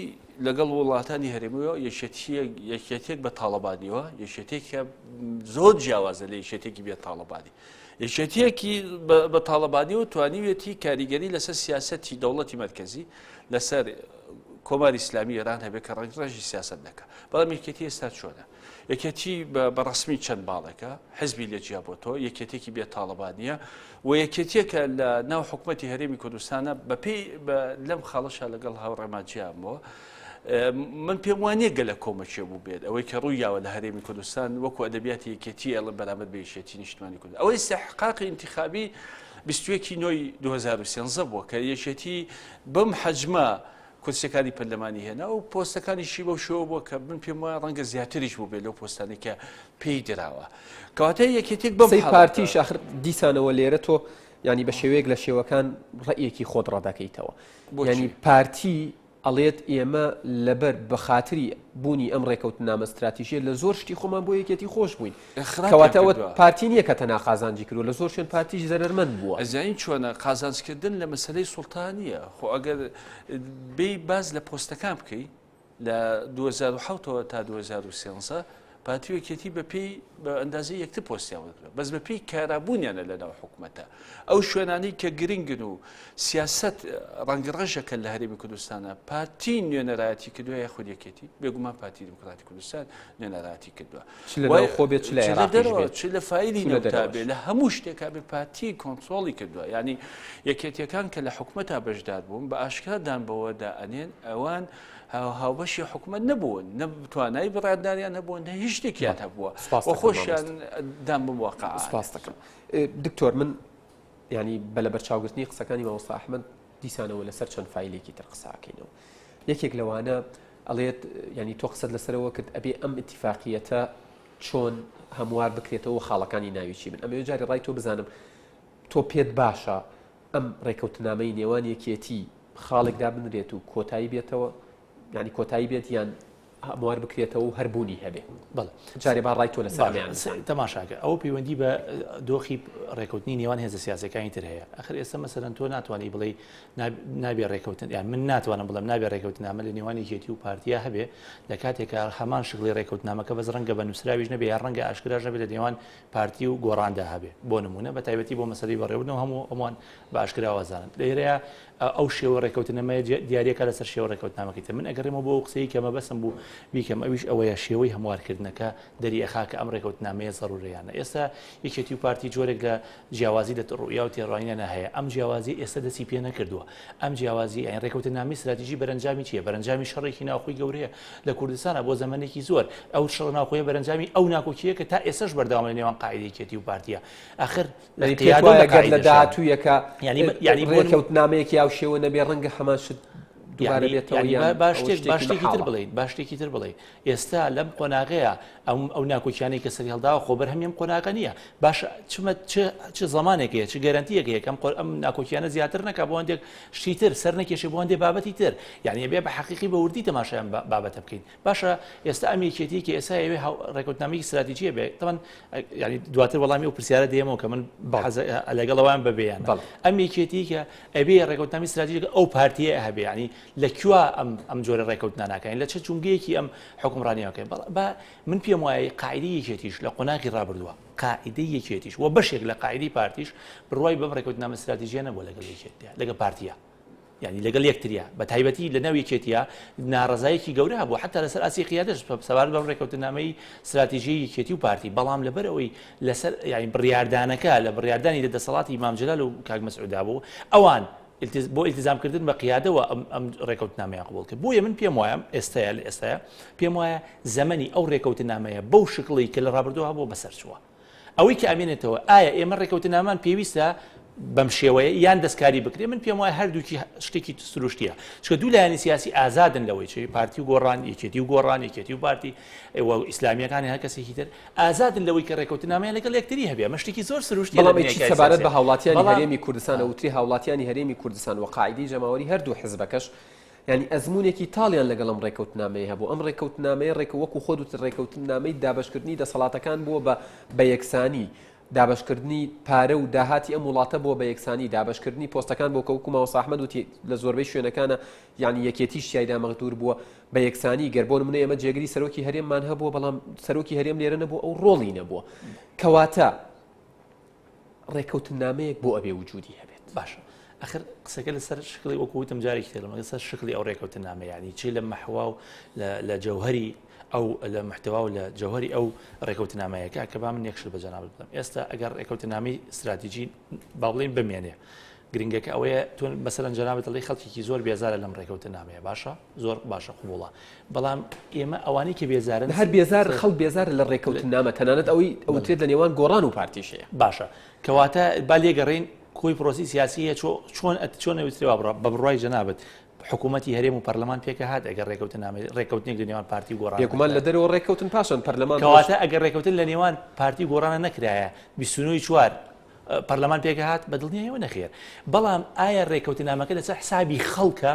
لەگەڵ وڵاتانی هەرێمیەوە یەکێتیەک یەکێتیەک بە تاڵەبانیەوە یەکێتێکە زۆر جیاوازە لە یەکێتێکی بێ تاڵەبانی. یەکێتیەکی بە تاڵەبانیەوە توانیویەتی کاریگەری لەسەر سیاسەتی دەوڵەتی مەرکەزی لەسەر کۆماری ئیسلامی ئێران هەبێت کە ڕەنگڕێژی سیاست دەکا. بەڵام یەکێتی ئێستا چۆنە؟ یەکێتی بە ڕەسمی چەند باڵێکە، حزبی لێ جیابۆتەوە، یەکێتیەکی بێ تاڵەبانییە و یەکێتیەکە لە ناو حکومەتی هەرێمی کوردستانە بەپێی لەم خاڵەشا لەگەڵ هاوڕێما جیامەوە. من پێم وانە گەلە کۆمەچێ بوو بێت ئەوەی کە ڕووی یاوە لە هەرێمی کوردستان وەکو ئەدەبیاتی یەکێتی ئەڵێ بەرامبەر بە یەکێتی نیشتمانی کورد ئەوەی ئیستحقاقی ئینتیخابی 21 نۆی 2013 بووە کە یەکێتی بەم حەجمە کورسیەکانی پەرلەمانی هێنا و پۆستەکانیشی بەو شێوە بووە کە من پێم وایە ڕەنگە زیاتریش بوو بێت لەو پۆستانەی کە پێی دراوە کەواتە یەکێتێک بەم قسەی حاڵەتە پارتیش ئاخر دیسانەوە لێرە تۆ ینی بە شێوەیەک لە شێوەکان ڕەئیەکی خۆت ڕەدەکەیتەوە بۆچی؟ ینی پارتی ئەڵێت ئێمە لەبەر بەخاتری بوونی ئەم ڕێکەوتنامە ستراتیژیە لە زۆر شتی خۆمان بۆ یەکێتی خۆش بووین خراپیان کەواتە ئەوە کردووە. پارتی نییە کە تەنها قازانجی کردووە لە زۆر شوێن پارتیش زەرەرمەند بووە. ئەزانی چۆنە قازانجکردن لە مەسەلەی سوڵتە نییە خۆ ئەگەر بێی باس لە پۆستەکان بکەی لە 2007 ەوە تا 2013 پارتی و یەکێتی بە پێی بە ئەندازەی یەکتر پۆستیان وەرگرتووە بەس بە پێی کارابوونیانە لە ناو حکومەتە ئەو شوێنانەی کە گرنگن و سیاسەت ڕەنگڕەژەکە لە هەرێمی کوردستانە پارتی نوێنەرایەتی کردووە یاخود یەکێتی بێگومان پارتی دیموکراتی کوردستان نوێنەرایەتی کردووە چ لە ناوخۆ بێت چ لە چ لە عێراقیش دەرەوە بێت چ لە فایلی چ لە نەوتا دەرەوەش. بێ لە هەموو شتێکا بێ پارتی کۆنترۆڵی کردووە یعنی یەکێتیەکان کە لە حکومەتا بەشدار بوون بە ئاشکرا دان بەوەدا ئەنێن ئەوان هاوبەشی حکومەت نەبوون نە توانای بڕیاردانیان هەبووە نە هیچ شتێکیان هەبووە سپاس و دەکەم خۆشیان مامۆستا. دان بەم واقعە سپاس دەکەم دکتۆر من ینی بە لەبەرچاوگرتنی قسەکانی مامۆستا ئەحمەد دیسانەوە لەسەر چەند فایلێکی تر قساکەینەوە یەکێک لەوانە ئەڵێت ینی تۆ قسەت لەسەرەوە کرد ئەبێ ئەم ئیتیفاقیەتە چۆن هەموار بکرێتەوە خاڵەکانی ناوی چی بن ئەمەوێ جاری ڕای تۆ بزانم تۆ پێت باشە ئەم ڕێکەوتنامەی نێوان یەکێتی خاڵێک دابنرێت و کۆتایی بێتەوە یعنی کۆتایی بێت یان هەموار بکرێتەوە و هەر بوونی هەبێ. بەڵێ. جارێ با ڕای تۆ لەسەر ئەمەیان بزانین. تەماشاکە ئەوە پەیوەندی بە دۆخی ڕێکەوتنی نێوان هێزە سیاسەکانی تر هەیە. ئەخر ئێستا مەسەلەن تۆ ناتوانانی بڵێی نابێ ڕێکەوتن یان من ناتوانم بڵێم نابێ ڕێکەوتنامە لە نێوان یەکێتی و پارتیا هەبێ لە کاتێکا هەمان شکڵی ڕێکەوتنامەکە بەس ڕەنگە بە نووسراویش نەبێ یا ڕەنگە ئاشکراش نەبێ لە نێوان پارتی و گۆڕاندا هەبێ بۆ نمونە بە تایبەتی بۆ مەسەلەی بەڕێوەبردنەوە هەموو هەمووان بە ئاشکراوە زانن لێرەیە ئەو شێوە ڕێکەوتنەمەیە دیارەکە لەسەر شێوە ڕێکەوتنامەکەی تر من ئەگەڕێمەوە بۆ ئەو قسەی کە مەبەستم بوو بیکەم ئەویش ئەوەیە شێوەی هەموارکردنەکە دەری ئەخا کە ئەم ڕێکەوتنامەیە زەرورەیانە ئێستا یەکێتی و پارتی جۆرێک لە جیاوازی لە ڕوئیا و تێڕوانینیانە هەیە ئەم جیاوازی ئێستا دەستی پێ نەکردووە ئەم جیاوازی یانی ڕێکەوتنامەی ستراتیژی بەرەنجامی چییە بەرەنجامی شەڕێکی ناوخۆی گەورەیە لە کوردستانە بۆ زەمەنێکی زۆر ئەو شەڕە ناوخۆیە بەرەنجامی ئەو ناکۆکییە کە تا ئێستاش بەردەوامە لە نێوان قاعیدەی یەکێتی و پارتیە ئەخر لە قیادە و لە قاعیدەشە. لە داهاتوویەکە یانی یانی بۆ ڕێکەوتنامەیەکی هاوشێوە نەبێ ڕەنگە هەمان شت دووبارە بێتەوە یان با شتێک با شتێکی تر بڵێین با شتێکی تر بڵێین ئێستا لەم قۆناغەیە ئەم ئەو ناکۆکیانەی کە سەری هەڵداوە خۆ بەرهەمی ئەم قۆناغە نییە باش چمە چ چ زمانێک هەیە چ گەرەنتیەک هەیە کەم ئەم ناکۆکیانە زیاتر نەکا بۆ هەندێک شتی تر سەر نەکێشێ بۆ هەندێک بابەتی تر یعنی ئەبێ بە حەقیقی بە وردی تەماشای ئەم بابەتە بکەین باشە ئێستا ئەم یەکێتی کە ئێستا ئەوێ ڕێکوتنامەی استراتیژیە بێ تەمان یعنی دواتر وەڵامی ئەو پرسیارە دێمەوە کە من لەگەڵ ئەوان بەبێیان ئەم یەکێتی کە ئەبێ ڕێکوتنامی استراتیژی ئەو پارتیە هەبێ ینی لە کوێ ئەم ئەم جۆرە ڕێکوتنا ناکەین لە چه جونگەیەکی ئەم حکومڕانیەکەین بە من پێم وایە قاعدەی یەکێتیش لە قۆناغی ڕابردووە قاعدەی یەکێتیش و بەشێک لە قاعدەی پارتیش بڕوای بەم ڕێکوتنامە استراتیژیە نەبووە لەگەڵ یەکێتیا لەگەڵ پارتیە یانی لەگەڵ یەکتریا بە تایبەتی لە ناو یەکێتیا ناڕەزایەکی گەورە هەبوو حتا لەسەر ئاستی قیادەش سەبارەت بەم ڕێککەوتنامەی ستراتیژی یەکێتی و پارتی بەڵام لەبەر ئەوەی لەسەر یانی بڕیاردانەکە لە بڕیاردانی لە دەسەڵاتی مام جەلال و کاک مەسعودا بوو ئەوان بۆ ئیلتیزامکردن بە قیادەوە ئەم ئەم ڕێککەوتنامەیان قبوڵ کرد بۆیە من پێم وایە ئێستاە لە ئێستاە پێم وایە زەمەنی ئەو ڕێککەوتنامەیە بەو شکڵی کە لە ڕابردوو هەبوو بەسەر چووە ئەوەی کە ئەمێنێتەوە ئایا ئێمە ڕێکەوتنامان پێویستە بەم شێوەیە یان دەستکاری بکرێ من پێم وایە هەردووکی شتێکی سروشتیە چکە دوو لایەنی سیاسی ئازادن لەوەی چی پارتی و گۆڕان یەکێتی و گۆڕان یەکێتی و پارتی و ئیسلامیەکانی هەر کەسێکی تر ئازادن لەوەی کە ڕێکەوتنامەیان لەگەڵ یەکتری هەبێ ئەمە شتێکی زۆر سروشتی بەڵام چی سەبارەت بە هاوڵاتیانی هەرێمی کوردستان وتری هاوڵاتیانی هەرێمی کوردستان و قاعدەی جەماوەری هەردوو حزبەکەش یانی ئەزموونێکی تاڵیان لەگەڵ ئەم ڕێکەوتنامەیە هەبوو، ئەم ڕێکەوتنامەیە ڕێک وەکو خۆت وتت ڕێکەوتنامەی دابەشکردنی دەسەڵاتەکان بووە بە بە یەکسانی، دابەشکردنی پارە و داهاتی ئەم وڵاتە بووە بە یەکسانی، دابەشکردنی پۆستەکان بووە کە وەکو مامۆستا ئەحمەد وتی لە زۆربەی شوێنەکانە یانی یەکێتیش تیایدا مەغدوور بووە بە یەکسانی، گەر بۆ نمونە ئێمە جێگری سەرۆکی هەرێممان هەبووە بەڵام سەرۆکی هەرێم لێرە نەبوو ئەو ڕۆڵی نەبووە. کەواتە ڕێکەوتننامەیەک بۆ ئەبێ وجودی هەبێت. باشە ئەخر قسەکە لەسەر شکڵی وەکو وتم جارێکی تر لەسەر شکڵی ئەو ڕێکەوتننامە یعنی چی لە مەحوا و لە جەوهری ئەو لە محتوا و لە جەوهری ئەو ڕێکەوتنامەیەکە کە با من یەک شت بە جەنابت بڵێم ئێستا ئەگەر ڕێکەوتنامەی استراتیژی با بڵێین بمێنێ گرنگەکە ئەوەیە تۆ مەسەلەن جەنابت دەڵێی خەڵکێکی زۆر بێزارە لەم ڕێکەوتنامەیە باشە زۆر باشە قبوڵە بەڵام ئێمە ئەوانەی کە بێزارن هەر بێزار خەڵک بێزارە لە ڕێکەوتنامە تەنانەت ئەوەی ئەوترێت لە نێوان گۆڕان و پارتیش هەیە باشە کەواتە با لێگەڕین کۆی پرۆسی سیاسی هەیە چۆن چۆن ئەوترێ وا بە بڕوای جەنابت حکوومەتی هەرێم و پەرلەمان پێکە هات ئەگەر ڕێکەوتنامە ڕێکەوتنێک لە نێوان پارتی و گۆڕان بێگومان لە دەرەوە ڕێکەوتن پاشان پەرلەمان کەواتە ئەگەر ڕێکەوتن لە نێوان پارتی و گۆڕانە نەکرایە 29 چوار پەرلەمان پێکهات؟ بە دڵنیایەوە نەخێر. بەڵام ئایا رێکەوتنامەکە لەسەر حسابی خەڵکە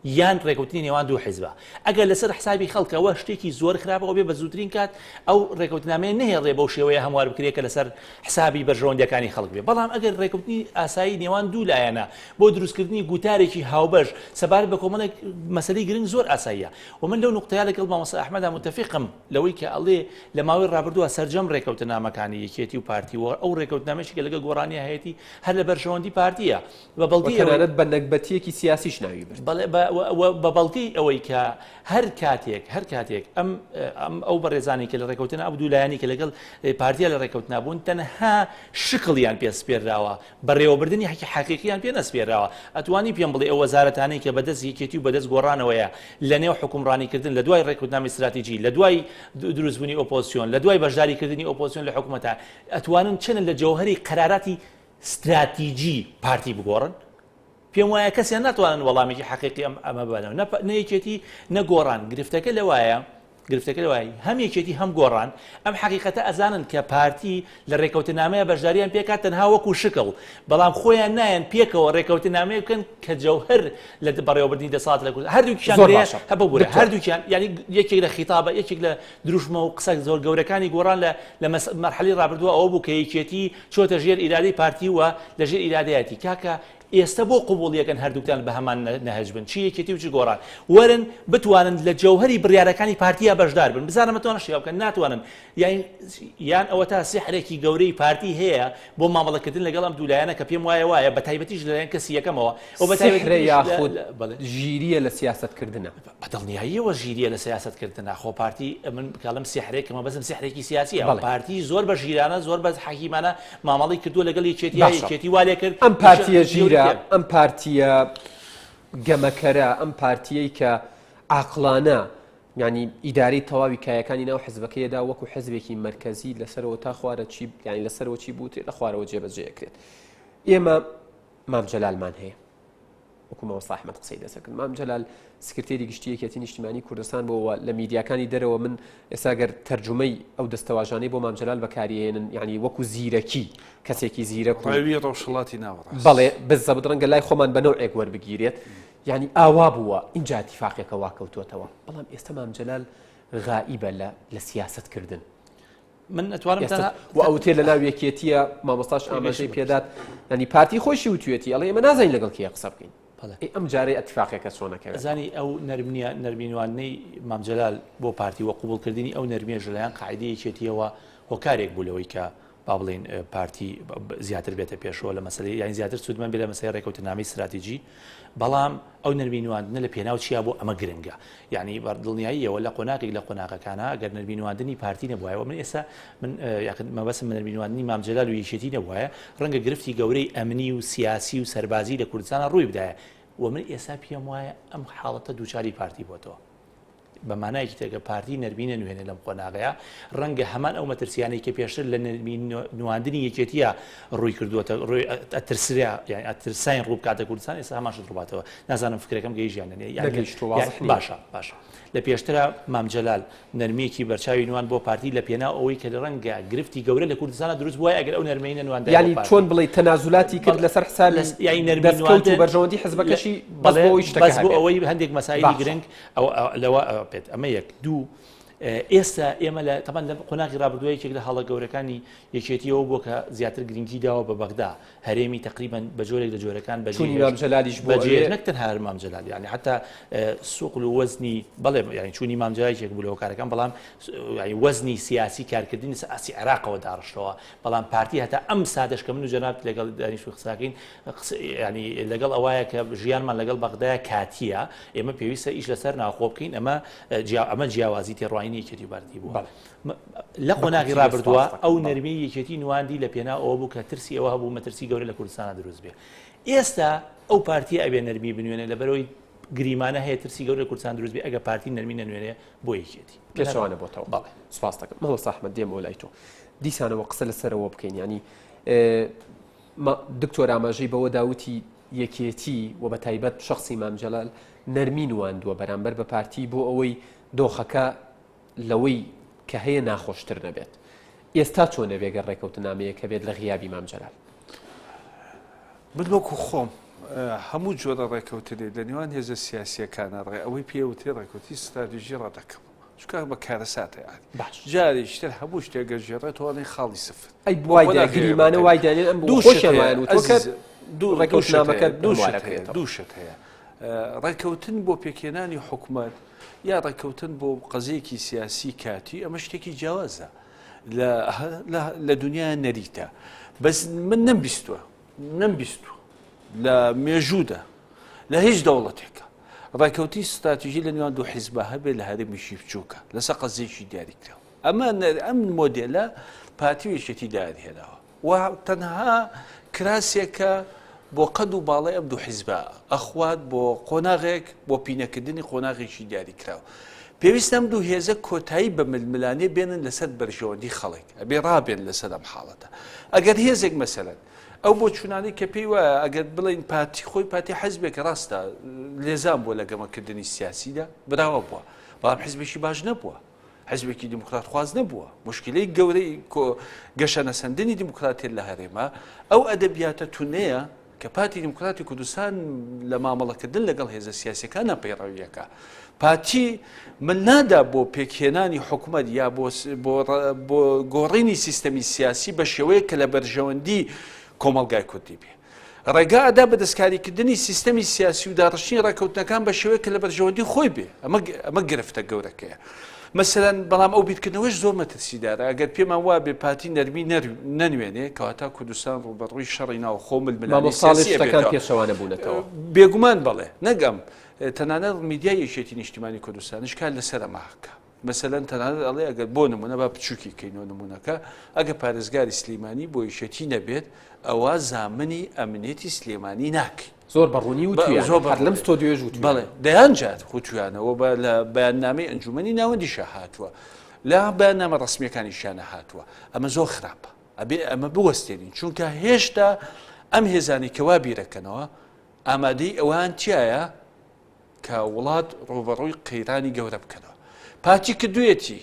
یان رێکەوتنی نێوان دوو حیزبە؟ ئەگەر لەسەر حسابی خەڵکە ئەوە شتێکی زۆر خراپە و بێ بە زووترین کات ئەو رێکەوتنامەیە نەهێڵرێ بەو شێوەیە هەموار بکرێ کە لەسەر حسابی بەرژەوەندیەکانی خەڵک بێ. بەڵام ئەگەر رێکەوتنی ئاسایی نێوان دوو لایەنە بۆ دروستکردنی گوتارێکی هاوبەش سەبارەت بە کۆمەڵێک مەسەلەی گرنگ زۆر ئاساییە و من لەو نوقتەیە لەگەڵ مامۆستا ئەحمەدا موتەفیقم لەوەی کە ئەڵێ لە ماوەی ڕابردووە سەرجەم ڕێکەوتنامەکانی یەکێتی و پارتی و ئەو ڕێکەوتنامەیشی کە لەگەڵ گۆڕانیا هەیەتی هەر لە بەرژەوەندی پارتییە بە بەڵگەی ئەوەی تەنانەت بە نەگبەتییەکی سیاسیش ناوی برد. بەڵێ بە و بە بەڵگەی ئەوەی کە هەر کاتێک هەر کاتێک ئەم ئەم ئەو بەڕێزانەی کە لە ڕێکەوتنە ئەو دوو لایەنەی کە لەگەڵ پارتیا لە ڕێکەوتنا بوون تەنها شکڵیان پێ سپێرراوە بەڕێوەبردنی حەقی حەقیقیان پێ نەسپێراوە. ئەتوانی پێم بڵێی ئەو وەزارەتانەی کە بەدەست یەکێتی و بەدەست گۆڕانەوەیە لە نێو حوکمڕانیکردن لە دوای ڕێککەوتنامەی ستراتیجی، لە دوای دروستبوونی ئۆپۆزسیۆن، لە دوای بەشداریکردنی ئۆپۆزسیۆن لە حکومەتا، ئەتوانن چەند لە جەوهەری قەراراتی ستراتیجی پارتی بگۆڕن؟ پێم وایە کەسیان ناتوانن وەڵامێکی حەقیقی ئەم ئەمە بەنەوە. نە نە یەکێتی نە گۆڕان. گرفتەکە لەوایە. گرفتەکە لەوەیە هەم یەکێتی هەم گۆڕان ئەم حەقیقەتە ئەزانن کە پارتی لە ڕێکەوتنامەیە بەشداریان پێکات تەنها وەکو شکڵ بەڵام خۆیان نایەن پێکەوە ڕێکەوتنامەیە بکەن کە جەوهەر لە بەڕێوەبردنی دەسەڵات لە کوردستان هەردووکیان زۆر لێ باشە هە ببورە دکتۆر. هەردووکیان یعنی یەکێک لە خیتابە یەکێک لە دروشمە و قسە زۆر گەورەکانی گۆڕان لە لە مەس- مەرحەلەی ڕابردووە ئەوە بوو کە یەکێتی چۆتە ژێر ئیرادەی پارتی و لە ژێر ئیرادەیەتی کاکە ئێستە بۆ قبوڵی ئەکەن هەردووکتان بە هەمان نەهج بن چی یەکێتی و چ گۆڕان وەرن بتوانن لە جەوهەری بڕیارەکانی پارتیا بەشدار بن بزانم ئەتوانن شتێک بکەن ناتوانن یان یان ئەوەتا سیحرێکی گەورەی پارتی هەیە بۆ مامەڵەکردن لەگەڵ ئەم دوو لایەنە کە پێم وایە وایە بە تایبەتیش لەلایەن کەسی یەکەمەوە و بە سیحرە تایبەتیش لە یاخود لە بەڵێ ژیرییە لە سیاسەتکردنە؟ بە دڵنیاییەوە ژیرییە لە سیاسەت کردنا. خۆ پارتی، من کە ئەڵێم سیحرێک، مەبەستم سیحرێکی سیاسییە. بەڵێ. پارتی زۆر بە ژیرانە، زۆر بە حەکیمانە مامەڵەی کردووە لەگەڵ یەکێتییا، باشە. یەکێتی وا لێ کرد ئەم ئیشە پارتییە گەورەی ژیرە، تێ. ئەم پارتییە گەمەکەرە، ئەم پارتییەی کە عاقڵانە یانی ئیدارەی تەواوی کایەکانی ناو حزبەکەیەدا وەکو حزبێکی مەرکەزی لەسەرەوە تا خوارە چی یانی لەسەرەوە چی بوترێت لە خوارەوە جێبەجێ ئەکرێت. ئێمە مام جەلالمان هەیە. وەکو مامۆستا ئەحمەد قسەی لەسەر کرد مام جەلال سکرتێری گشتی یەکێتی نیشتیمانی کوردستان بووە لە میدیاکانی دەرەوە من ئێستا گەر تەرجومەی ئەو دەستەواژانەی بۆ مام جەلال بەکاریهێنن یعنی وەکو زیرەکی کەسێکی زیرەک و ڕێوی ڕۆژهەڵاتی ناوەڕاست بەڵێ بزەبت ڕەنگە لای خۆمان بە نەوعێک وەربگیرێت یعنی ئاوا بووە اینجا اتفاقێکە وا کەوتووەتەوە بەڵام ئێستا مام جەلال غائیبە لە لە سیاسەتکردن من ئەتوانم ئێستا و ئەوتێ لە ناو یەکێتیە مامۆستاش ئاماژەی پێدات ینی پارتی خۆشی وتوێتی ئەڵێ ئێمە نازانین لەگەڵ کێ قسە بکەین ئەی ئەم جارەی ئەتفاقێکە چۆنەکەوێت زانی ئەو نەرمنیە نەرمینواندنەی مام جەلال بۆ پارتی وە قوبڵکردنی ئەو نەرمیە ژلایەن قاعدەی یەکێتیەوە هۆکارێک بوو لەوەی کە با بڵێین پارتی زیاتر بێتە پێشەوە لە مەسەلەی یان زیاتر سوودمەند بێت لە مەسەلەی ڕێکەوتنامەی ستراتیجی بەڵام ئەو نەرمی نواندنە لە پێناو چیا بۆ ئەمە گرنگە یعنی بە دڵنیاییەوە لە قۆناغێک لە قۆناغەکانە ئەگەر نەرمی نواندنی پارتی نەبوایەوە من ئێستا من یاخود مەبەستم نەرمی نواندنی مام جەلال و یەکێتی نەبوایە ڕەنگە گرفتی گەورەی ئەمنی و سیاسی و سەربازی لە کوردستانە ڕووی بدایە و من ئێستا پێم وایە ئەم حاڵەتە دووچاری پارتی بۆتەوە. بە مانایەکی تر گەر پارتی نەرمی نەنوێنێ لەم قۆناغەیا، ڕەنگە هەمان ئەو مەترسیانەی کە پێشتر لە نەرمی نواندنی یەکێتییا ڕووی کردووەتە، ڕووی ئەترسرا، یانی ئەترساین ڕوو بکاتە کوردستان، ئێستا هەمان شت ڕووباتەوە. نازانم فکرەکەم گەیشت یان نە. یانی نەگەیشتووە، وازح نییە. باشە، باشە. لە پێشترا مام جەلال نەرمییەکی بەرچاوی نواند بۆ پارتی لە پێناو ئەوەی کە ڕەنگە گرفتی گەورە لە کوردستانا دروست بووایە ئەگەر ئەو نەرمەی نەنواندایە بۆ یانی پارتی. چۆن بڵێی تەنازولاتی کرد لەسەر حسابی یانی نەرمی دەستکەوت و نواندن بەرژەوەندی حزبەکەشی بەس بەڵێ بۆ ئەوەی شتەکە بەس بۆ هەبێت. ئەوەی هەندێک مەسایلی باشە. گرنگ ئەوە لەوە بێت ئەمە یەک دوو ئێستا ئێمە لە تەمان لە قۆناغی ڕابردووە یەکێک لە هەڵە گەورەکانی یەکێتیەوە بووە کە زیاتر گرنگی داوە بە بەغدا هەرێمی تقریبا بە جۆرێک لە جۆرەکان بەجێ مام جەلالیش بۆ بەجێ نەک تەنها هەر مام جەلال یعنی حتا سوقل و وەزنی بەڵێ یعنی چوونی مام جەلال یەکێک بوو لە هۆکارەکان بەڵام یعنی وەزنی سیاسی کارکردنی سە ئاستی عێراقەوە داڕشتەوە بەڵام پارتی هەتا ئەم ساتەش کە من و جەنابت لەگەڵ دانیشتوو قساکەین ینی لەگەڵ ئەوایە کە ژیانمان لەگەڵ بەغدایە کاتیە ئێمە پێویستە ئیش لەسەر ناوخۆ بکەین ئەمە ئەمە جیاوازی تێڕوانینی یەکێتی و پارتی بووە لە قۆناغی ڕابردووە ئەو نەرمی یەکێتی نواندی لە پێنا ئەوە بوو کە ترسی ئەوە هەبوو مەترسی گەورە لە کوردستانە دروست بێ ئێستا ئەو پارتی ئەبێ نەرمی بنوێنێ لەبەرەوەی گریمانە هەیە ترسی گەورە لە کوردستان دروست بێ ئەگە پارتی نەرمی نەنوێنێ بۆ یەکێتی پێچەوانە بۆتەوە بەڵێ سپاس دەکەم مامۆستا ئەحمەد دێمەوە لای تۆ دیسانەوە قسە لەسەرەوە بکەین ینی دکتۆر ئاماژەی بەوەدا وتی یەکێتی و بە تایبەت شخصی مام جەلال نەرمی نواندووە بەرامبەر بە پارتی بۆ ئەوەی دۆخەکە لەوەی کە هەیە ناخۆشتر نەبێت. ئێستا چۆن ئەبێ گەر ڕێکەوتنامەیەک هەبێت لە غیابی مام جەلال؟ من وەکو خۆم هەموو جۆرە ڕێکەوتنێک لە نێوان هێزە سیاسییەکانە ڕێ ئەوەی پێ وترێ ڕێکەوتنی ستراتیژی ڕەت دەکەم چونکە بە کارەساتە یانی باش جارێکی تر هەموو شتێک گەژێڕێتەوە ئەڵێن خاڵی سفر ئەی وای قۆناغی گریمانە هەیە وای دانێن ئەم دوو شت خۆشیان هەیە وایان وتووە کە ئەزیز دوو دوو شت ڕێکەوتنامەکە هەیە دوو شت هەیە هەموارەکرێتەوە. دوو شت هەیە ڕێکەوتن بۆ پێکهێنانی حکومەت یا ڕێککەوتن بۆ قەزیەکی سیاسی کاتی ئەمە شتێکی جیاوازە لە لە دنیا نەریتە بەس من نەمبیستووە نەمبیستووە لە مێژوودا لە هیچ دەوڵەتێکە ڕێککەوتی ستراتیژی لە نێوان دوو حیزبە هەبێت لە هەرێمیشی بچووکە لەسەر قەزیەکی دیاریکراوە ئەمە ئەم مۆدێلە پارتی و یەکێتی دایانهێناوە و تەنها کراسێکە بۆ قەد و باڵای ئەم دوو حیزبە ئەخوات بۆ قۆناغێک بۆ پینەکردنی قۆناغێکی دیاریکراو. پێویستە ئەم دوو هێزە کۆتایی بە ململانێ بێنن لەسەر بەرژەوەندی خەڵک، ئەبێ ڕابێن لەسەر ئەم حاڵەتە. ئەگەر هێزێک مەسەلەن ئەو بۆچوونانەی کە پێی وایە ئەگەر بڵێین پارتی خۆی پارتی حیزبێکە ڕاستە لێزان بووە لە گەمەکردنی سیاسیدا براوە بووە بەڵام حیزبێکی باش نەبووە. حزبێکی دیموکراتخواز نەبووە. موشکیلەی گەورەی گەشەنەسەندنی دیموکراتیەت لە هەرێمە ئەو ئەدەبیاتە تونەیە کە پارتی دیموکراتی کوردستان لە مامەڵەکردن لەگەڵ هێزە سیاسیەکانە پەیڕەویەکە. پارتی مل نادا بۆ پێکهێنانی حکومەت یا بۆ گۆڕینی سیستەمی سیاسی بە شێوەیەک کە لە بەرژەوەندی کۆمەڵگای کوردی بێ. ڕێگا ئەدا بە دەستکاریکردنی سیستەمی سیاسی و داڕشتنی ڕێککەوتنەکان بە شێوەیەک کە لە بەرژەوەندی خۆی بێ. ئەمە گرفتە گەورەکەیە. مەسەلەن بەڵام ئەو بیرکردنەوەش زۆر مەترسیدارە ئەگەر پێمان وابێ پارتی نەرمی نەنوێنێ کەواتە کوردستان ڕووبەڕووی شەڕی ناوخۆ ململانێی سیاسی ئەبێتەوە. پێچەوانە بوونەتەوە. بێگومان بەڵێ نەک ئەم تەنانەت میدیای یەکێتی نیشتیمانی کوردستانیش کار لەسەر ئەمە ئەکا. مەسەلەن تەنانەت ئەڵێ ئەگەر بۆ نمونە با بچوکی کەینەوە نمونەکە ئەگە پارێزگاری سلیمانی بۆ یەکێتی نەبێت ئەوە زامنی ئەمنیەتی سلێمانی ناکەین. زۆر بە ڕوونی وتویانە زۆر هەر لەم ستۆدیۆیەش وتویانە. بەڵێ دەیان جار وتویانە و بە لە بەیاننامەی ئەنجومەنی ناوەندیشا هاتووە لە بەیاننامە ڕەسمییەکانیشیانە هاتووە ئەمە زۆر خراپە ئەبێ ئەمە بوەستێنین چونکە هێشتا ئەم هێزانەی کە وا بیرەکەنەوە ئامادەی ئەوان تایە کە وڵات ڕووبەڕووی قەیرانی گەورە بکەنەوە. پارتی کردوویەتی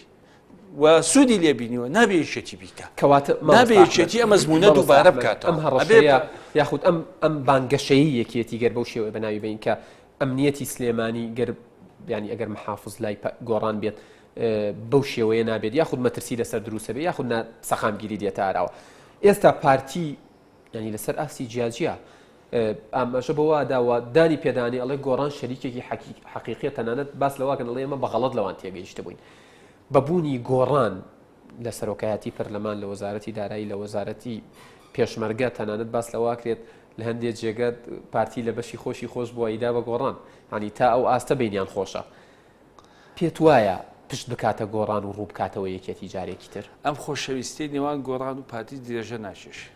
و سوودی لێ بینیوە، نابێ یەکێتی بیکا. کەواتە نابێ یەکێتی ئەم ئەزموونە دووبارە بکاتەوە. ئەم هەڕەشەیە یاخود ئەم ئەم بانگەشەیەی یەکێتی گەر بەو شێوەیە بەناوی بەین کە ئەمنیەتی سلێمانی گەر یانی ئەگەر محافز لای گۆڕان بێت بەو شێوەیە نابێت یاخود مەترسی لەسەر دروستە بێ یاخود سەقامگیری دێتە ئاراوە. ئێستا پارتی یانی لەسەر ئاستی جیاجیا ئاماژە بەوە دا و دانی پێدانی ئەڵێ گۆڕان شەریکێکی حەقیقیە تەنانەت باس لەوەکەن ئەڵێ ئێمە بە غەڵەت لەوان تێگەیشتبووین بە بوونی گۆڕان لە سەرۆکایەتی پەرلەمان لە وەزارەتی دارایی لە وەزارەتی پێشمەرگە تەنانەت باس لەواکرێت لە هەندێک جێگە پارتی لە بەشی خۆشی خۆش بووە ئیدا بە گۆڕان هەنی تا ئەو ئاستە بینیان خۆشە پێت وایە پشت بکاتە گۆڕان و ڕوو بکاتەوە یەکێتی جارێکی تر؟ ئەم خۆشەویستیەی نێوان گۆڕان و پارتی درێژە ناکێشێ.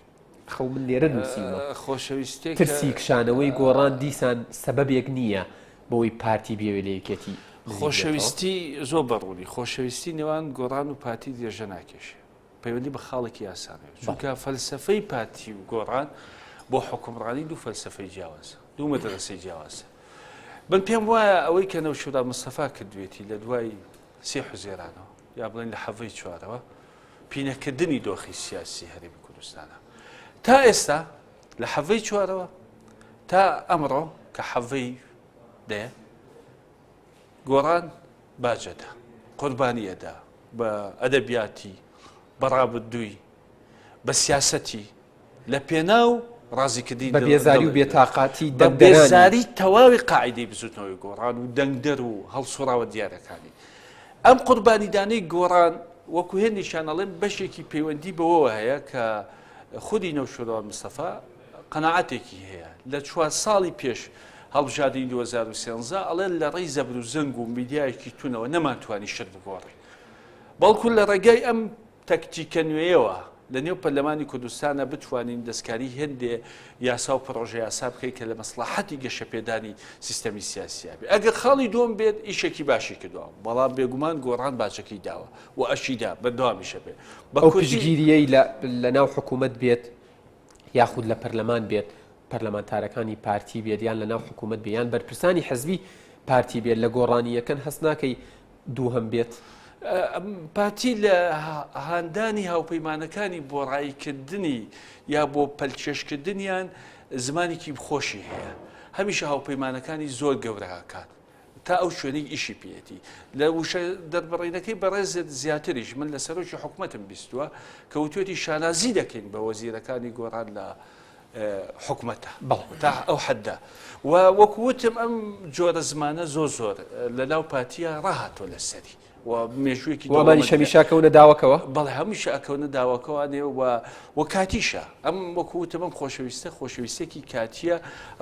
خەو من لێرە نووسیومە. خۆشەویستیەک ترسی کشانەوەی گۆڕان دیسان سەبەبێک نییە بۆی پارتی بیەوێ لە یەکێتی نزیک بێتەوە؟ خۆشەویستی زۆر بە ڕوونی خۆشەویستی نێوان گۆڕان و پارتی درێژە ناکێشێ. پەیوەندی بە خاڵێکی یاسانەوە چونکە فەلسفەی پارتی و گۆڕان بۆ حکومڕانی دوو فەلسفەی جیاوازە دوو مەدرسەی جیاوازە من پێم وایە ئەوەی کە نەوشیروان مستەفا کردوێتی لە دوای سێ حوزێرانەوە یا بڵێن لە حەڤەی چوارەوە پینەکردنی دۆخی سیاسی هەرێمی کوردستانە تا ئێستا لە حەڤەی چوارەوە تا ئەمڕۆ کە حەڤەی دەیە گۆڕان باجەدا قوربانیەدا بە ئەدەبیاتی بە ڕابردووی بە سیاسەتی لە پێناو ڕازیکردنی بە بێزاری و بێتاقاتی بە بێزاری تەواوی قاعیدەی بزوتنەوەی گۆڕان و دەنگدەر و هەڵسوڕاوە دیارەکانی ئەم قوربانیدانەی گۆڕان وەکو هێندێکیان ئەڵێن بەشێکی پەیوەندی بەوەوە هەیە کە خودی نەوشیروان مستەفا قەناعەتێکی هەیە لە چوار ساڵی پێش هەڵبژاردنی 2013 ئەڵێ لە ڕێی زەبر و زەنگ و میدیایەکی تونەوە نەمانتوانی شت بگۆڕین بەڵکو لە ڕێگای ئەم تەکتیکە نوێیەوە لە نێو پەرلەمانی کوردستانە بتوانین دەستکاری هێندێ یاسا و پڕۆژە یاسا بکەین کە لە مەسڵەحەتی گەشەپێدانی سیستەمی سیاسییا بێ. ئەگەر خاڵی دووەم بێت ئیشێکی باشی کردووە، بەڵام بێگومان گۆڕان باجەکەی داوە و ئەشیدا، بەردەوامیش ئەبێ. بە ئەو کوردی. پشتگیرییەی لە لە ناو حکوومەت بێت یاخود لە پەرلەمان بێت، پەرلەمانتارەکانی پارتی بێت یان لە ناو حکوومەت بێ یان بەرپرسانی حزبی پارتی بێت لە گۆڕانییەکەن هەست ناکەی دووهەم بێت؟ پارتی لە هاندانی هاوپەیمانەکانی بۆ ڕاییکردنی یا بۆ پەلکێشکردنیان زمانێکی خۆشی هەیە. هەمیشە هاوپەیمانەکانی زۆر گەورە ئەکات تا ئەو شوێنەی ئیشی پێیەتی. لە وشە دەربڕینەکەی بەڕێزت زیاتریش من لە سەرۆکی حکومەتم بیستووە کە وتوێتی شانازی دەکەین بە وەزیرەکانی گۆڕان لە حکومەتە تا ئەو حەدە و وەکو وتم ئەم جۆرە زمانە زۆر زۆر لە ناو پارتیە ڕاهاتوە لەسەری و مێژوویەکی وامانی هەمیشە کەونە داوەکەوە بەڵێ هەمیشە ئەکەونە داوەکەوانێ و و کاتیشە ئەم وەکو وتم ئەم خۆشەویستە خۆشەویستێکی کاتیە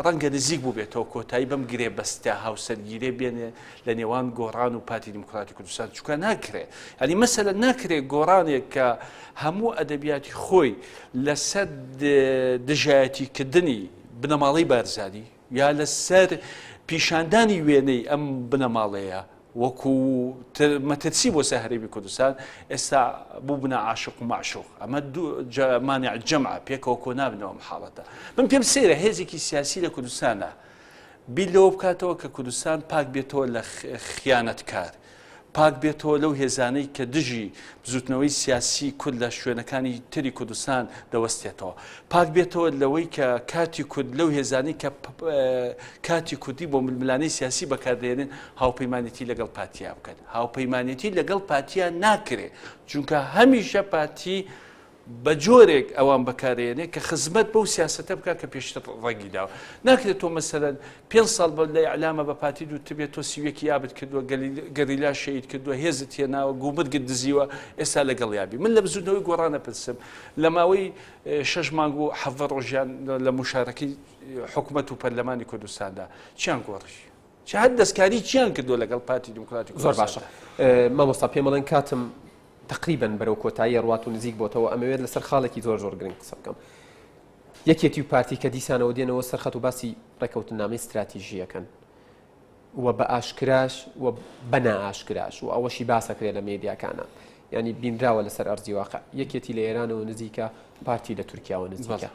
ڕەنگە نزیک بوو بێتەوە کۆتایی بەم گرێ بەستە هاوسەرگیرێ بێنێ لە نێوان گۆڕان و پارتی دیموکراتی کوردستان چونکە ناکرێ یعنی مەسەلە ناکرێ گۆڕانێک کە هەموو ئەدەبیاتی خۆی لەسەر دژایەتیکردنی بنەماڵەی بارزانی یا لەسەر پیشاندانی وێنەی ئەم بنەماڵەیە وەکو مەترسی بۆ سەر هەرێمی کوردستان ئێستا بووبنە عاشق و مەعشوق ئەمە مانع جەمعە پێکەوە کۆ نابنەوە ئەم حاڵەتە من پێم سەیرە هێزێکی سیاسی لە کوردستانە بیر لەوە بکاتەوە کە کوردستان پاک بێتەوە لە خیانەتکار. پاک بێتەوە لەو هێزانەی کە دژی بزوتنەوەی سیاسی کورد لە شوێنەکانی تری کوردستان دەوەستێتەوە. پاک بێتەوە لەوەی کە کارتی کورد لەو هێزانەی کە کارتی کوردی بۆ ململانێی سیاسی بەکاردەهێنن هاوپەیمانێتی لەگەڵ پارتیا بکەن. هاوپەیمانێتی لەگەڵ پارتیا ناکرێ چونکە هەمیشە پارتی بە جۆرێک ئەوان بەکارێنێ کە خزمەت بەو سیاسەتە بکات کە پێشتر ڕەنگی داوە. ناکرێت تۆ مەسەلەن پێنج ساڵ بە لە ئیعلامە بە پارتی دوتبێت تۆ سیویەکی ئابت کردووە، گەریلا شەهید کردووە، هێزت هێناوە، گومرگت دزیوە، ئێستا لەگەڵیا بی. من لە بزووتنەوەی گۆڕان ئەپرسم لە ماوەی شەش مانگ و 17 ڕۆژیان لە موشارەکەی حکومەت و پەرلەمانی کوردستاندا چیان گۆڕی؟ چ هەر دەستکاری چیان کردووە لەگەڵ پارتی دیموکراتی زۆر باشە کوردستاندا؟ مامۆستا پێم ئەڵێن کاتم تەقریبەن بەرەو کۆتایی ئەڕوات و نزیک بۆتەوە ئەمەوێت لەسەر خاڵێکی زۆر زۆر گرنگ قسە بکەم یەکێتی و پارتی کە دیسانەوە دێنەوە سەر خەت و باسی ڕێکەوتنامەی ستراتیژیەکەن و بە ئاشکراش و بە نائاشکراش و ئەوەشی باسەکرێت لە مێدیاکانە ینی بینراوە لەسەر ئەرزی واقع یەکێتی لە ئێرانەوە نزیکە پارتی لە تورکیاوە نزیکە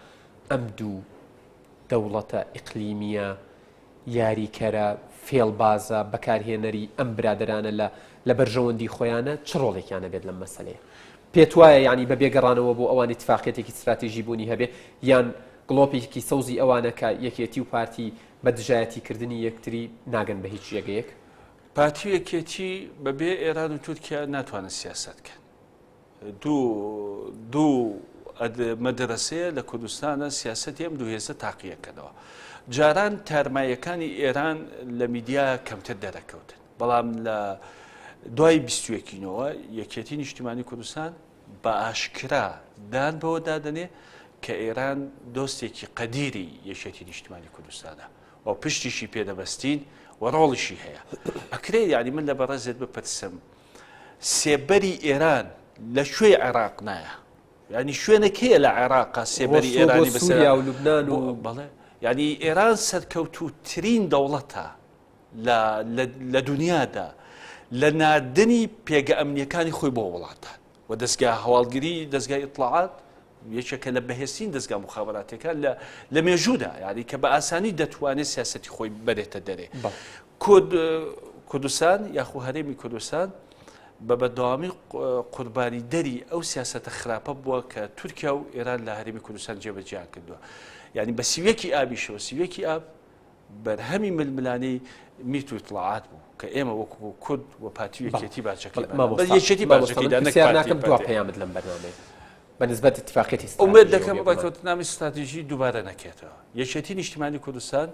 ئەم دوو دەوڵەتە ئیقلیمیە یاریکەرە، فێڵبازە، بەکارهێنەری ئەم برادەرانە لە لە بەرژەوەندی خۆیانە چ ڕۆڵێکیان هەبێت لەم مەسەلەیە؟ پێت وایە یانی بە بێ گەڕانەوە بۆ ئەوان ئیتفاقیەتێکی ستراتیژی بوونی هەبێ یان گڵۆپێکی سەوزی ئەوانە کە یەکێتی و پارتی بە دژایەتی کردنی یەکتری ناگەن بە هیچ جێگەیەک؟ پارتی و یەکێتی بە بێ ئێران و تورکیا ناتوانن سیاسەت کەن. دوو مەدرەسەیە لە کوردستانە سیاسەتی ئەم دوو هێزە تاقیەکەنەوە. جاران تارماییەکانی ئێران لە میدیا کەمتر دەرەکەوتن، بەڵام لە دوای بیستویەکینەوە یەکێتی نیشتیمانی کوردستان بە ئاشکرا دان بەوە دادەنێ کە ئێران دۆستێکی قەدیری یەکێتی نیشتیمانی کوردستانە و پشتیشی پێدەبەستین و ڕۆڵیشی هەیە. ئەکرێ یعنی من لە بەڕێزت بپرسم سێبەری ئێران لە کوێی عێراق نایە؟ یعنی شوێنێک هەیە لە عێراقا سێبەری ئێرانی بە سووریا و لوبناان و بەڵێ یعنی ئێران سەرکەوتووترین دەوڵەتە لە دنیادا لە ناردنی پێگە ئەمنیەکانی خۆی بۆ وڵاتان و دەستگا هەواڵگری دەستگای ئیتڵاعات یەکێکە لە بەهێزترین دەزگا موخابەراتیەکان لە لە مێژوودا یعنی کە بە ئاسانی دەتوانێت سیاسەتی خۆی بەرێتە دەرێ کورد کوردستان یاخو هەرێمی کوردستان بە بەردەوامی قوربانی دەری ئەو سیاسەتە خراپە بووە کە تورکیا و ئێران لە هەرێمی کوردستان جێبەجیان کردووە یعنی بە سیویەکی ئابیشەوە سیویەکی ئاب بەرهەمی ململانێی میت و ئیتڵاعات بوو کە ئێمە وەکو کورد و پارتی و یەکێتی باجەکەی بەس یەکێتی باجەکەی دا نەک پارتی ناکەم دوا پەیامت لەم بەرنامەیە بە نسبەت ئیتفاقیەتی ئومێد دەکەم ڕێککەوتنامەی ستراتیژی دووبارە نەکرێتەوە. یەکێتی نیشتیمانی کوردستان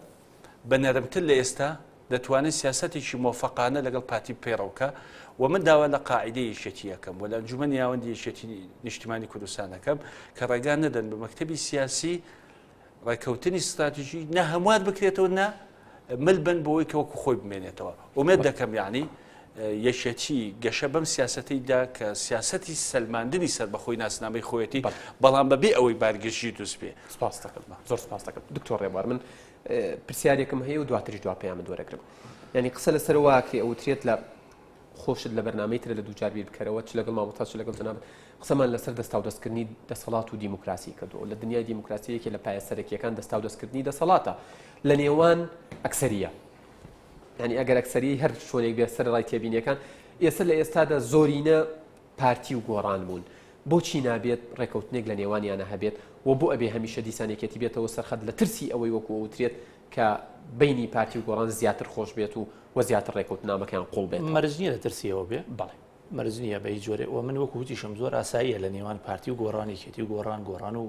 بە نەرمتر لە ئێستا دەتوانێت سیاسەتێکی مۆفەقانە لەگەڵ پارتی پەیڕەو بکا و من داوا لە قاعیدەی یەکێتی ئەکەم و لە ئەنجومەنی ناوەندی یەکێتی نیشتیمانی کوردستان ئەکەم کە ڕێگا نەدەن بە مەکتەبی سیاسی ڕێککەوتنی ستراتیژی نە هەموار بکرێتەوە نە مل بن بۆی کە وەکو خۆی بمێنێتەوە ئومێد دەکەم یعنی یەکێتی گەشە بەم سیاسەتەی دا کە سیاسەتی سەلماندنی سەربەخۆی ناسنامەی خۆیەتی بەڵام بەبێ ئەوەی بارگرژی دروست بێ. سپاس دەکەم زۆر سپاس دەکەم دکتۆر ڕێبوار من پرسیارێکم هەیە و دواتریش دوا پەیامت وەرەگرم یعنی قسە لەسەر واکرێ ئەوترێت لە خۆشت لە بەرنامەی ترە لە دووجار بیر بکەرەوە چ لەگەڵ مامۆستا چ لەگەڵ جەنابت قسەمان لەسەر دەستاودەستکردنی دەسەڵات و دیموکراسی کردووە لە دنیای دیموکراسی یەکێ لە پایە سەرەکیەکان دەستاودەستکردنی دەسەڵاتە لە نێوان ئەکسەریە یعنی ئەگەر ئەکسەری هەر چۆنێک بێ سەر ڕای تێبینیەکان ئێستا لە ئێستادا زۆرینە پارتی و گۆڕان بوون بۆچی نابێت ڕێکەوتنێک لە نێوانیانە هەبێت و بۆ ئەبێ هەمیشە دیسان یەکێتی بێتەوە سەرخەت لە ترسی ئەوەی وەکو ئەوترێت کە بەینی پارتی و گۆڕان زیاتر خۆش بێت و و زیاتر ڕێکەوتنامەکەیان قوڵ بێتەوە. مەرج نییە لە ترسی ئەوە بێ. بەڵێ. مەرج نییە بە هیچ جۆرێ و من وەکو وتیشم زۆر ئاساییە لە نێوان پارتی و گۆڕان یەکێتی و گۆڕان گۆڕان و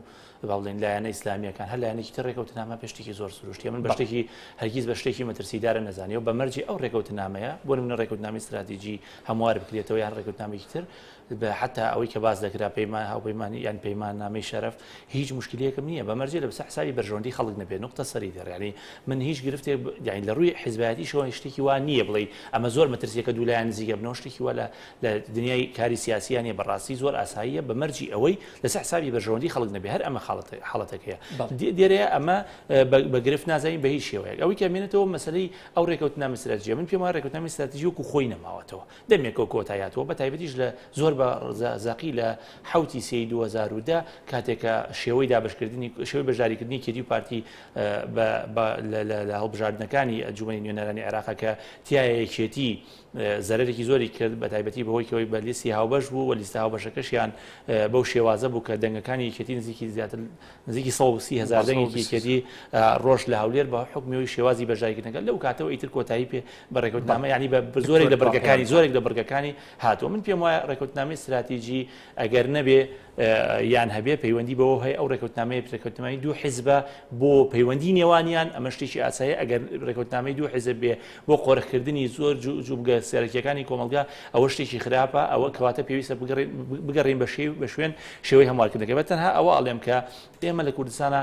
با بڵێین لایەنە ئیسلامییەکان هەر لایەنێکی تر ڕێکەوتنامە پێ شتێکی زۆر سروشتیە من بە شتێکی هەرگیز بە شتێکی مەترسیدارم نەزانی و بە مەرجی ئەو ڕێکەوتنامەیە بۆ نمونە ڕێکەوتنامەی ستراتیجی هەموار بکرێتەوە یان ڕێکەوتنامەیەکی تر حتا ئەوەی کە باس دەکرا پەیمان هاوپەیمانی یان پەیماننامەی شەرەف هیچ مشکلەیەکم نییە بە مەرجێ لە بەسەر حسابی بەرژەوەندی خەڵک نەبێت نقطە سەری دێڕ یعنی من هیچ گرفتێک یعنی لە ڕووی حیزبایەتیشەوە شتێکی وا نییە بڵێ ئەمە زۆر مەترسیەکە دوو لایەن نزیکە بنەوە شتێکی وا لە لە دنیای کاری سیاسییان نیە بەڕاستی زۆر ئاساییە بە مەرجی ئەوەی لەسەر حسابی بەرژەوەندی خەڵک نەبێ هەر ئەمە حاڵەتەکەیە دێرەیە ئەمە بە گرفت نازانین بە هیچ شێوەیەک ئەوەی کە مێنێتەوە مەسەلەی ئەو ڕێکەوتنامە ستراتیژیە من پێم وایە ڕێکەوتنامەی ستراتیژی وەکو خۆی نەماوەتەوە دەمێکەوە کۆتایی هاتووە بە تایبەتیش لە زۆر بە زەقی لە حوتی سێی 2010 کاتێک کە شێوەی دابشکردنی شێوەی بەشداریکردنی یەکێتی و پارتی لە هەڵبژاردنەکانی ئەنجومەنی نوێنەرانی عێراق کە تیایە یەکێتی زەرەرێکی زۆری کرد بە تایبەتی بەهۆی کەوەی بە لیستی هاوبەش بوو و لیستە هاوبەشەکەشیان بەو شێوازە بوو کە دەنگەکانی یەکێتی نزیکی زیاتر نزیکی 130 هزار دەنگێکی یەکێتی ڕۆژ لە هەولێر بە حکومیەوەی شێوازی بەشداریکردنەکە لەو کاتەوە ئیتر کۆتایی پێ بە ڕێکوتنامە ینی بە زۆرێک لە بڕگەکانی زۆرێک لە بڕگەکانی هاتووە من پێم وایە ڕێکوتنامەی استراتیژی ئەگەر نەبێ یان هەبێ پەیوەندی بەوە هەیە ئەو ڕێکەوتنامەیە ڕێکەوتنامەی دوو حیزبە بۆ پەیوەندی نێوانیان ئەمە شتێکی ئاساییە ئەگەر ڕێکەوتنامەی دوو حیزب بێ بۆ قۆرخکردنی زۆر جومگە سەرەکیەکانی کۆمەڵگا ئەوە شتێکی خراپە ئەوە کەواتە پێویستە بگەڕین بە شێو بە شوێن شێوەی هەموارکردنەکە بە تەنها ئەوە ئەڵێم کە ئێمە لە کوردستانە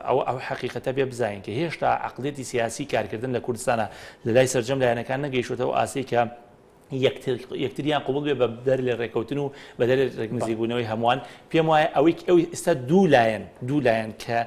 ئەوە ئەو حەقیقەتە بێ بزانین کە هێشتا عقلێتی سیاسی کارکردن لە کوردستانە لە لای سەرجەم لایەنەکان نەگەیشتەوە ئاستی کە یەکتریان قبوڵ بێ بە دەر لە ڕێکەوتن و بە دەر ڕێک نزیکبوونەوەی هەمووان پێم وایە ئەوەی ئەو ئێستا دوو لایەن دوو لایەن کە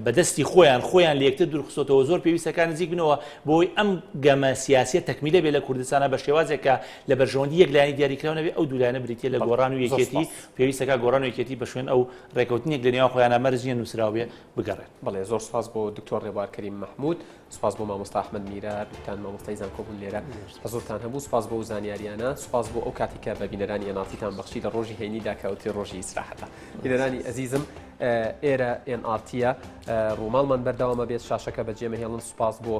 بەدەستی خۆیان خۆیان لە یەکتر دوورخستۆتەوە زۆر پێویستەکان نزیک بنەوە بۆی ئەم گەمە سیاسیە تەکمیلە بێ لە کوردستانە بە شێوازێک کە لە بەرژەوەندی یەک لایەنی دیاریکراو نەبێ ئەو دوو لایەنە بریتیە لە گۆڕان و یەکێتی پێویستەکە گۆڕان و یەکێتی بە شوێن ئەو ڕێکەوتنێک لە نێوان خۆیانە مەرج نییە نووسراو بێ بگەڕێن. بەڵێ زۆر سوپاس بۆ دکتۆر ڕێبوار کەریم مەحمود. سوپاس بۆ مامۆستا ئەحمەد میرە هەردووکتان مامۆستای زانکۆ بوون لێرە حزورتان هەبوو سوپاس بۆ زانیاریانە سوپاس بۆ ئەو کاتی کە بە بینەرانی ئێن ئاڕ تیتان بەخشی لە ڕۆژی هەینیدا کە ئەوترێ ڕۆژی ئیسراحەتە بینەرانی ئەزیزم ئێرە ئێن ئاڕ تیە ڕووماڵمان بەردەوامە بێت شاشەکە بەجێ مەهێڵن سوپاس بۆ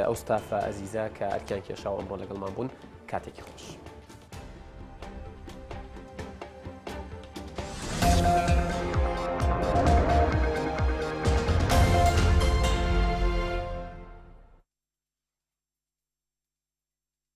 ئەو ستافە ئەزیزە کە ئەرکیان کێشاوە ئەمڕۆ لەگەڵمان بوون کاتێکی خۆش.